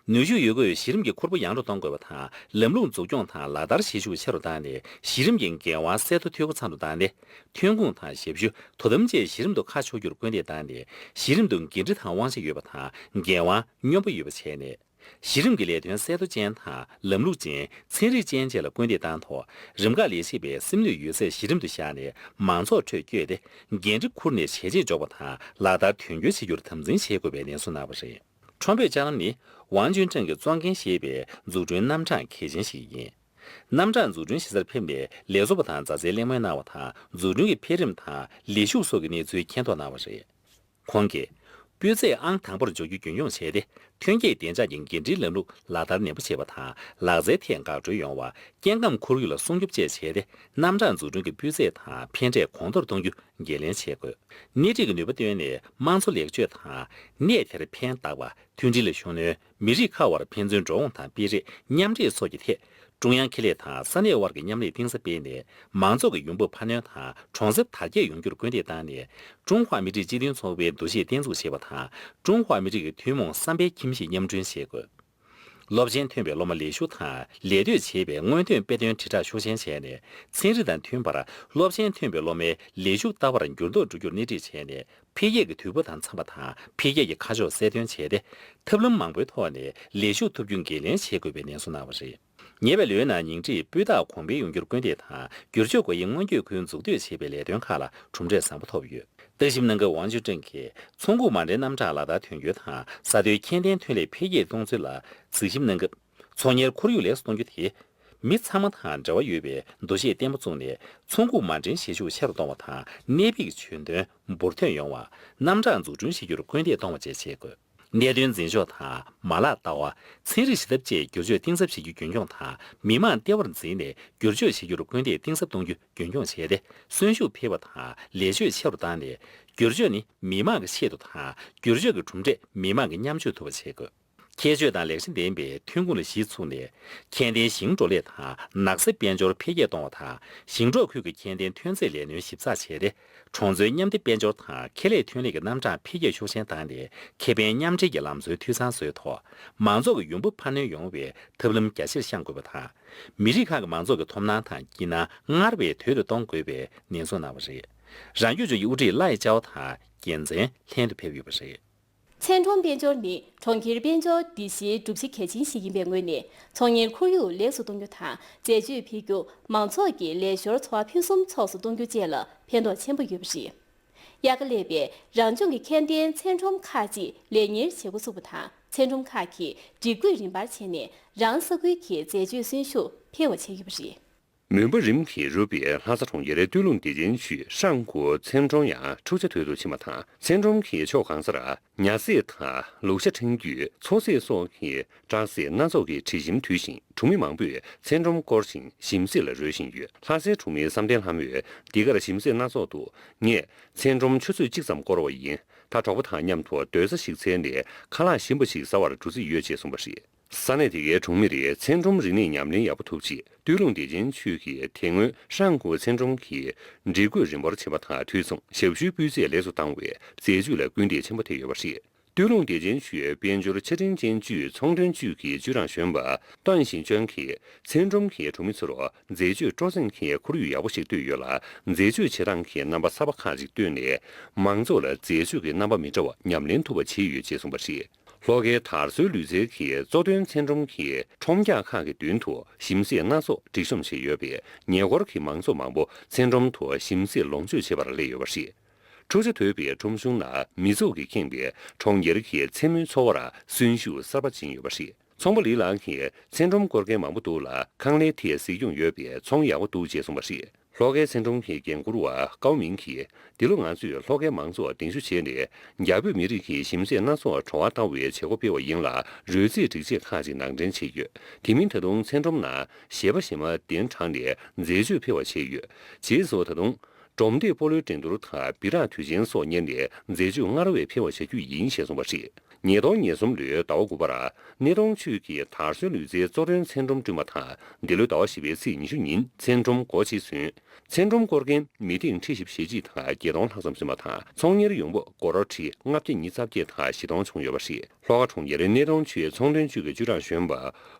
ནུས་ཤུགས་ཡོད་རྒུས་གཞི་རིམ་གྱི་ཁུར་པོ་ཡང་དུ་གཏོང་དགོས་པ་དང་། ལམ་ལུགས་འཛུགས་སྐྱོང་དང་ལག་བསྟར་བྱེད་ཤུགས་ཆེ་རུ་བཏང་ནས། གཞི་རིམ་གྱི་འགན་དབང་གསལ་ཐོ་འཐུས་སྒོ་ཚང་དུ་བཏང་སྟེ། ཐོན་ཁུངས་དང་ཞབས་ཞུ། དོ་དམ་བཅས་གཞི་རིམ་དུ་ཁ་ཕྱོགས་རྒྱུར་སྐུལ་འདེད་བཏང་ནས། གཞི་རིམ་དུ་འགན་འཁྲི་དང་དབང་ཆ་ཡོད་པ་དང་། འགན་དབང་སྙོམས་པོ་ཡོད་པ་བྱས་ནས། གཞི་རིམ་གྱི་ལས་དོན་གསལ་ཐོ་ཅན་དང་། ལམ་ལུགས་ཅན། ཚན་རིག་ཅན་བཅས་ལ་སྐུལ་འདེད་བཏང་ཐོག་རིམ་ཁག་ལས་བྱེད་པས་སེམས་ནུས་ཡོད་ཚད་གཞི་རིམ་དུ་བཞག་ནས། མང་ཚོགས་ཁྲོད་བསྐྱོད་དེ། འགན་འཁྲི་འཁུར་ནས་བྱས་རྗེས་འཇོག་པ་དང་། ལག་བསྟར་དོན་འཁྱོལ་བྱེད་རྒྱུར་དམ་འཛིན་བྱེད་དགོས་པའི་ནན་གསུངས་གནང་བ་རེད། ཁྲོམ་དཔོན་ལྕགས་ལམ་ནི། ཝང་ཅུན་ཀྲེང་གིས་གཙོ་འགན་བཞེས་པའི་འཛུགས་སྐྲུན་རྣམ་གྲངས་གལ་ཆེན་ཞིག་ཡིན། རྣམ་གྲངས་འཛུགས་སྐྲུན་བྱེད་སར་ཕེབས་ནས། ལས་བཟོ་པ་དང་མཛའ་བརྩེའི་གླེང་མོལ་གནང་བ་དང་། འཛུགས་སྐྲུན་གྱི་འཕེལ་རིམ་དང་། ལས་ཞུགས་སོགས་ཀྱི་གནས་ཚུལ་མཁྱེན་རྟོགས་གནང་བ་རེད། ཁོང་གིས། སྤུས་ཚད་ཨང་དང་པོར་འཇོག་རྒྱུ་རྒྱུན་འཁྱོངས་བྱས་ཏེ། ཐོན་སྐྱེད་བདེ་འཇགས་ཀྱི་འགན་འཁྲིའི་ལམ་ལུགས་ལག་བསྟར་ནན་པོ་བྱེད་པ་དང་། ལག་རྩལ་ཐད་འགག་སྒྲོལ་ཡོང་བ། སྐྱེ་ཁམས་ཁོར་ཡུག་ལ་སྲུང་སྐྱོབ་བཅས་བྱས་ཏེ། རྣམ་གྲངས་འཛུགས་སྐྲུན་གྱི་སྤུས་ཚད་དང་ཕན་འབྲས་གོང་མཐོར་གཏོང་རྒྱུ་འགན་ལེན་བྱེད་དགོས། སྣེ་ཁྲིད་ཀྱི་ནུས་པ་བཏོན་ནས། དམངས་འཚོ་ལེགས་བཅོས་དང་། གནས་དེར་ཕན་བཏགས་པ། མཐུན་སྒྲིལ་ལ་ཤུགས་སྣོན། མི་རིགས་ཁག་དབར་ཕན་ཚུན་འགྲོ་འོང་དང་སྤེལ་རེས། མཉམ་འདྲེས་སོགས་ཀྱི་ཐད། ཀྲུང་དབྱང་ཁེ་ལས་དང་ས་གནས་དབར་གྱི་མཉམ་ལས་གཏིང་ཟབ་སྤེལ་ནས། མང་ཚོགས་ཀྱི་ཡོང་འབབ་འཕར་སྣོན་དང་གྲོང་གསེབ་དར་རྒྱས་ཡོང་རྒྱུར་སྐུལ་འདེད་བཏང་ནས། ཀྲུང་ཧྭ་མི་རིགས་གཅིག་མཐུན་ཚོགས་པའི་འདུ་ཤེས་བརྟན་འཛུགས་བྱེད་པ་དང་། ཀྲུང་ཧྭ་མི་རིགས་ཀྱི་ཐུན་མོང་བསམ་པའི་ཁྱིམ་གཞིས་མཉམ་སྐྲུན་བྱེད་དགོས། སློབ་ཆེན་ཐོན་པའི་སློབ་མ་ལས་ཞུགས་དང་ལས་གཏོད་བྱེད་པའི་སྔོན་ཐོན་དཔེ་སྟོན་དྲིལ་བསྒྲགས་ཤུགས་ཆེན་བྱས་ནས། ཚན་རིག་དང་མཐུན་པར་སློབ་ཆེན་ཐོན་པའི་སློབ་མའི་ལས་ཞུགས་ལྟ་བར་འགྱུར་ལྡོག་འགྲོ་རྒྱུར་སྣེ་ཁྲིད་བྱས་ནས། འཕེལ་རྒྱས་ཀྱི་དུས་བབ་དང་འཚམ་པ་དང་། འཕེལ་རྒྱས་ཀྱི་ཁ་ཕྱོགས་གསལ་སྟོན་བྱས་ཏེ། ཐབས་ལམ་མང་པོའི་ཐོག་ནས་ལས་ཞུགས་ཐུབ་རྒྱུ་འགན་ལེན་བྱེད་དགོས་པའི་ནན་གསུངས་གནང་བ་རེད། ཉེ་བའི་ལོའི་ནང་ཉིང་ཁྲིས་སྤུས་རྟགས་གོང་འཕེལ་ཡོང་རྒྱུར་སྐུལ་འདེད་དང་། སྒྱུར་བཅོས་སྒོ་དབྱེའི་སྔོན་སྐྱོད་ཁུལ་འཛུགས་གཏོད་བྱེད་པའི་ལས་དོན་ཁག་ལ་གྲུབ་འབྲས་བཟང་པོ་ཐོབ་ཡོད། བརྟག་ཞིབ་གནང་སྐབས་ཝང་ཅུན་ཀྲེང་གིས། ཚོང་འགུགས་མ་འདྲེན་རྣམ་གྲངས་ལག་བསྟར་དོན་འཁྱོལ་དང་། ས་མཐོའི་ཁྱད་ལྡན་ཐོན་ལས་འཕེལ་རྒྱས་གཏོང་ཚུལ་ལ་གཟིགས་ཞིབ་གནང་སྐབས། ཚོང་གཉེར་ཁོར་ཡུག་ལེགས་སུ་གཏོང་རྒྱུ་དེ། མི་ཚང་མ་དང་འབྲེལ་བ་ཡོད་པའི་འདུ་ཤེས་བརྟན་པོ་བཙུགས་ནས། ཚོང་འགུགས་མ་འདྲེན་བྱེད་ཤུགས་ཆེ་རུ་གཏོང་བ་དང་། གནད་ཕིགས་ཇུས་འདོན་འབུར་ཐོན་ཡོང་བ། རྣམ་གྲངས་འཛུགས་སྐྲུན་བྱེད་རྒྱུར་སྐུལ་འདེད་གཏོང་བ་བཅས་བྱེད་དགོས། གནད་དོན་འཛིན་ཕྱོགས་དང་མ་ལག་ལྟ་བ། ཚན་རིག་བྱེད་ཐབས་བཅས་བསྒྱུར་བཅོས་གཏིང་ཟབ་བྱེད་རྒྱུ་རྒྱུན་འཁྱོངས་དང་། མི་དམངས་ལྟེ་བར་འཛིན་ནས་བསྒྱུར་བཅོས་བྱེད་རྒྱུར་སྐུལ་འདེད་གཏིང་ཟབ་གཏོང་རྒྱུ་རྒྱུན་འཁྱོངས་བྱས་ཏེ། གསོན་ཤུགས་འཕེལ་བ་དང་ལས་ཆོད་ཆེ་རུ་བཏང་ནས། བསྒྱུར་བཅོས་ནི་མི་དམངས་ཀྱི་ཆེད་དུ་དང་། བསྒྱུར་བཅོས་ཀྱི་གྲུབ་འབྲས་མི་དམངས་ཀྱིས་མཉམ་སྤྱོད་ཐུབ་པ་བྱེད་དགོས། ཁྱད་ཆོས་དང་ལེགས་ཆ་ལྡན་པའི་ཐོན་ཁུངས་ལ་གཞི་ཚུགས་ནས། ཁྱད་ལྡན་ཞིང་འབྲོག་ལས་དང་ནགས་ས་དཔལ་འབྱོར་འཕེལ་རྒྱས་གཏོང་བ་དང་། ཞིང་འབྲོག་ཁུལ་གྱི་ཁྱད་ལྡན་ཐོན་རྫས་ལས་སྣོན་ཞིབ་ཚགས་བྱས་ཏེ། གྲོང་ཚོའི་མཉམ་སྡེབ་དཔལ་འབྱོར་དང་ཁེ་ལས་ཐོན་ལས་ཀྱི་རྣམ་གྲངས་འཕེལ་རྒྱས་ཤུགས་ཆེན་བཏང་ནས། ཁེ་ཕན་མཉམ་འབྲེལ་གྱི་ལམ་སྲོལ་འཐུས་ཚང་བཟོས་ཐོག་མང་ཚོགས་ཀྱི་ཡོང་འབབ་འཕར་སྣོན་ཡོང་བའི་ཐབས་ལམ་རྒྱ་ཆེར་བཤངས་དགོས་པ་དང་། མི་རིགས་ཁག་གི་མང་ཚོགས་ཀྱི་ཐོབ་སྣང་དང་སྐྱིད་སྣང་སྔར་བས་དོད་དུ་གཏོང་དགོས་པའི་ནན་གསུངས་གནང་བ་རེད། རང་སྐྱོང་ལྗོངས་ཀྱི་དབུ་ཁྲིད་ལའེ་ཅའོ་དང་རྒྱལ་མཚན་ལྷན་དུ་ཕེབས་ཡོད་པ་རེད། མཚན་གྲོང་དཔལ་འབྱོར་ནི་གྲོང་ཁྱེར་དཔལ་འབྱོར་སྒྲིག་གཞིའི་གྲུབ་ཆ་གལ་ཆེན་ཞིག་ཡིན་པའི་ངོས་ནས། ཚོང་གཉེར་ཁོར་ཡུག་ལེགས་སུ་གཏོང་རྒྱུ་དང་། འཛད་སྤྱོད་འཕེལ་རྒྱུ། མང་ཚོགས་ཀྱི་ལས་ཞོར་འཚོ་བ་ཕུན་སུམ་ཚོགས་སུ་གཏོང་རྒྱུ་བཅས་ལ་ཕན་ཐོགས་ཆེན་པོ་ཡོད་པ་རེད། དབྱར་ཁ་སླེབས་པས་རང་ལྗོངས་ཀྱི་ཁྱད་ལྡན་མཚན་ཁྲོམ་ཁག་ཅིག་ལས་གཉེར་བྱེད་འགོ་ཚུགས་པ་དང་། མཚན་ཁྲོམ་ཁག་གིས་སྒྲིག་བཀོད་རིམ་སྤར་བྱས་ནས་རང་ས་ཁུལ་གྱི་འཛད་སྤྱོད་གསོན་ཤུགས་འཕེལ་བ་བྱས་ཡོད་པ་རེད། མོན་པ་རིམ་གྱིས་རུབ་པའི་ལྷ་ས་གྲོང་ཁྱེར་སྟོད་ལུང་བདེ་ཆེན་ཆུས་ཧྲང་ཀོ་མཚན་ཁྲོམ་ཡང་འཁྲུག་ཆ་དོད་དུ་ཕྱིན་པ་དང་། མཚན་ཁྲོམ་གྱི་ཕྱོགས་གང་སར་ཉ་ཟས་དང་ལུག་ཤ་ཕྲེང་རྒྱུད། མཚོ་ཟས་སོགས་ཀྱི་སྐྲ་ཟས་སྣ་ཚོགས་ཀྱི་དྲི་ཞིམ་འཐུལ་ཞིང་། གྲོང་མི་མང་པོས་མཚན་ཁྲོམ་སྐོར་ཞིང་ཞིམ་ཟས་ལ་རོལ་བཞིན་ཡོད། ལྷ་སའི་གྲོང་མི་བསམ་གཏན་ལྷ་མོས། འདི་གར་ཞིམ་ཟས་སྣ་ཚོགས་འདུག་ངས་མཚན་ཁྲོམ་ཆུ་ཚོད་གཅིག་ཙམ་བསྐོར་བ་ཡིན། ད་གྲོགས་པོ་དང་མཉམ་དུ་སྡོད་ས་ཞིག་འཚོལ་ནས་ཁ་ལག་ཞིམ་པ་ཞིག་ཟ་བར་འགྲོ་རྩིས་ཡོད་ཅེས་གསུངས་པ་རེད། ས་གནས་དེ་གའི་གྲོང་མི་རེས་མཚན་ཁྲོམ་རིག་གནས་ཉམས་ལེན་ཡག་པོ་ཐུབ་ཆེད། སྟོད་ལུང་བདེ་ཆེན་ཆུས་ཀྱིས་དེ་སྔོན་ཧྲང་ཀོ་མཚན་ཁྲོམ་གྱི་སྒྲིག་བཀོད་རིམ་སྤོར་བྱས་པ་དང་དུས་མཚུངས་ཞབས་ཞུའི་སྤུས་ཚད་ལེགས་སུ་བཏང་བས་འཛད་སྤྱོད་ལ་སྐུལ་འདེད་ཆེན་པོ་ཐེབས་ཡོད་པ་རེད། སྟོད་ལུང་བདེ་ཆེན་ཆུས་དཔལ་འབྱོར་ཆ་འཕྲིན་ཅན་ཅུས་ཚོང་དོན་ཅུས་ཀྱི་ཅུས་ཀྲང་གཞོན་པ་ཏོན་ཞིང་ཅོན་གྱིས་མཚན་ཁྲོམ་གྱི་གྲོང་མི་ཚོར་འཛད་སྤྱོད་སྤྲོ་གསེང་གི་ཁོར་ཡུག་ཡག་པོ་ཞིག་བཏོད་ཡོད་ལ། འཛད་སྤྱོད་བྱེད་སྟངས་ཀྱི་རྣམ་པ་གསར་པ་ཁག་ཅིག་བཏོད་ནས་མང་ཚོགས་ལ་འཛད་སྤྱོད་ཀྱི་རྣམ་པ་མི་འདྲ་བ་ཉམས་ལེན་ཐུབ་པ་བྱས་ཡོད་ཅེས་གསུངས་པ་རེད། ལྷོ་ཁའི་དར་སྲོལ་ལུས་རྩལ་གྱི་གཙོ་དོན་མཚན་ཁྲོམ་གྱི་ཁྲོམ་རྒྱག་ཁག་གི་མདུན་དུ་ཞིམ་ཟས་སྣ་ཚོགས་སྒྲིག་གཤོམ་བྱས་ཡོད་པས། ཉེ་འཁོར་གྱི་མང་ཚོགས་མང་པོ་མཚན་ཁྲོམ་དུ་ཞིམ་ཟས་ལོངས་སྤྱོད་བྱེད་པར་སླེབས་ཡོད་པ་རེད། འཁྲུག་ཆ་དོད་པའི་ཁྲོམ་གཞུང་ནང་མི་ཚོགས་ཀྱིས་ཁེངས་པའི་གྲོང་ཁྱེར་གྱི་མཚན་མོའི་འཚོ་བར་གསོན་ཤུགས་གསར་པ་སྦྱིན་ཡོད་པ་རེད། ཚོང་པ་ལི་ལང་གིས་མཚན་ཁྲོམ་སྐོར་མཁན་མང་པོ་འདུག་ལ། ཁང་གླའི་ཐད་གཟིགས་སྐྱོང་ཡོད་པས་ཚོང་ཡག་པོ་འདུག་ཅེས་གསུངས་པ་རེད། ལྷོ་ཁའི་མཚན་ཁྲོམ་གྱི་འགན་འཁུར་བ་ཀའོ་མིང་གིས། འདི་ལོ་ང་ཚོས་ལྷོ་ཁའི་མང་ཚོགས་གདན་ཞུ་བྱས་ནས། རྒྱ་བོད་མི་རིགས་ཀྱི་ཞིམ་ཟས་སྣ་ཚོགས་བྲོ་བ་ལྟ་བའི་བྱེད་སྒོ་སྤེལ་བ་ཡིན་ལ། རོལ་རྩེད་སྒྲིག་ཆས་ཁག་ཅིག་ནང་འདྲེན་བྱས་ཡོད། དེ་མིན་ད་དུང་མཚན་ཁྲོམ་ནང་གཞས་པ་གཞས་མ་གདན་དྲངས་ནས་འཛད་སྤྱོད་འཕེལ་བ་བྱས་ཡོད། རྗེས་སུ་ད་དུང་། སྒྲོམ་སྟེགས་སྤོ་ལོའི་འགྲན་བསྡུར་དང་སྦི་རག་དུས་ཆེན་སོགས་གཉེར་ནས་འཛད་སྤྱོད་སྔར་བས་འཕེལ་བ་བྱ་རྒྱུ་ཡིན་ཞེས་གསུངས་པ་རེད། ཉིས་སྟོང་ཉེར་གསུམ་ལོའི་ཟླ་བ་དགུ་པར་སྣེ་གདོང་ཆུས་ཀྱིས་དར་སྲོལ་ལུས་རྩལ་གཙོ་དོན་མཚན་ཁྲོམ་བསྐྲུན་པ་དང་། འདི་ལོའི་ཟླ་བ་བཞི་པའི་ཚེས་ཉི་ཤུ་ཉིན་མཚན་ཁྲོམ་སྒོ་ཕྱེ་ཚུན། མཚན་ཁྲོམ་སྐོར་མཁན་མི་ཐེངས་ཁྲི་བཞི་བཅུ་ཞེ་གཅིག་དང་བརྒྱད་སྟོང་ལྷག་ཙམ་ཕྱིན་པ་དང་། ཚོང་གཉེར་ཡོང་འབབ་སྒོར་ཁྲི་ལྔ་བརྒྱ་ཉི་ཤུ་རྩ་བརྒྱད་དང་བཞི་སྟོང་བྱུང་ཡོད་པ་རེད། ལྷོ་ཁ་གྲོང་ཁྱེར་སྣེ་གདོང་ཆུས་ཚོང་དོན་ཅུས་ཀྱི་ཅུས་ཀྲང་གཞོན་པ་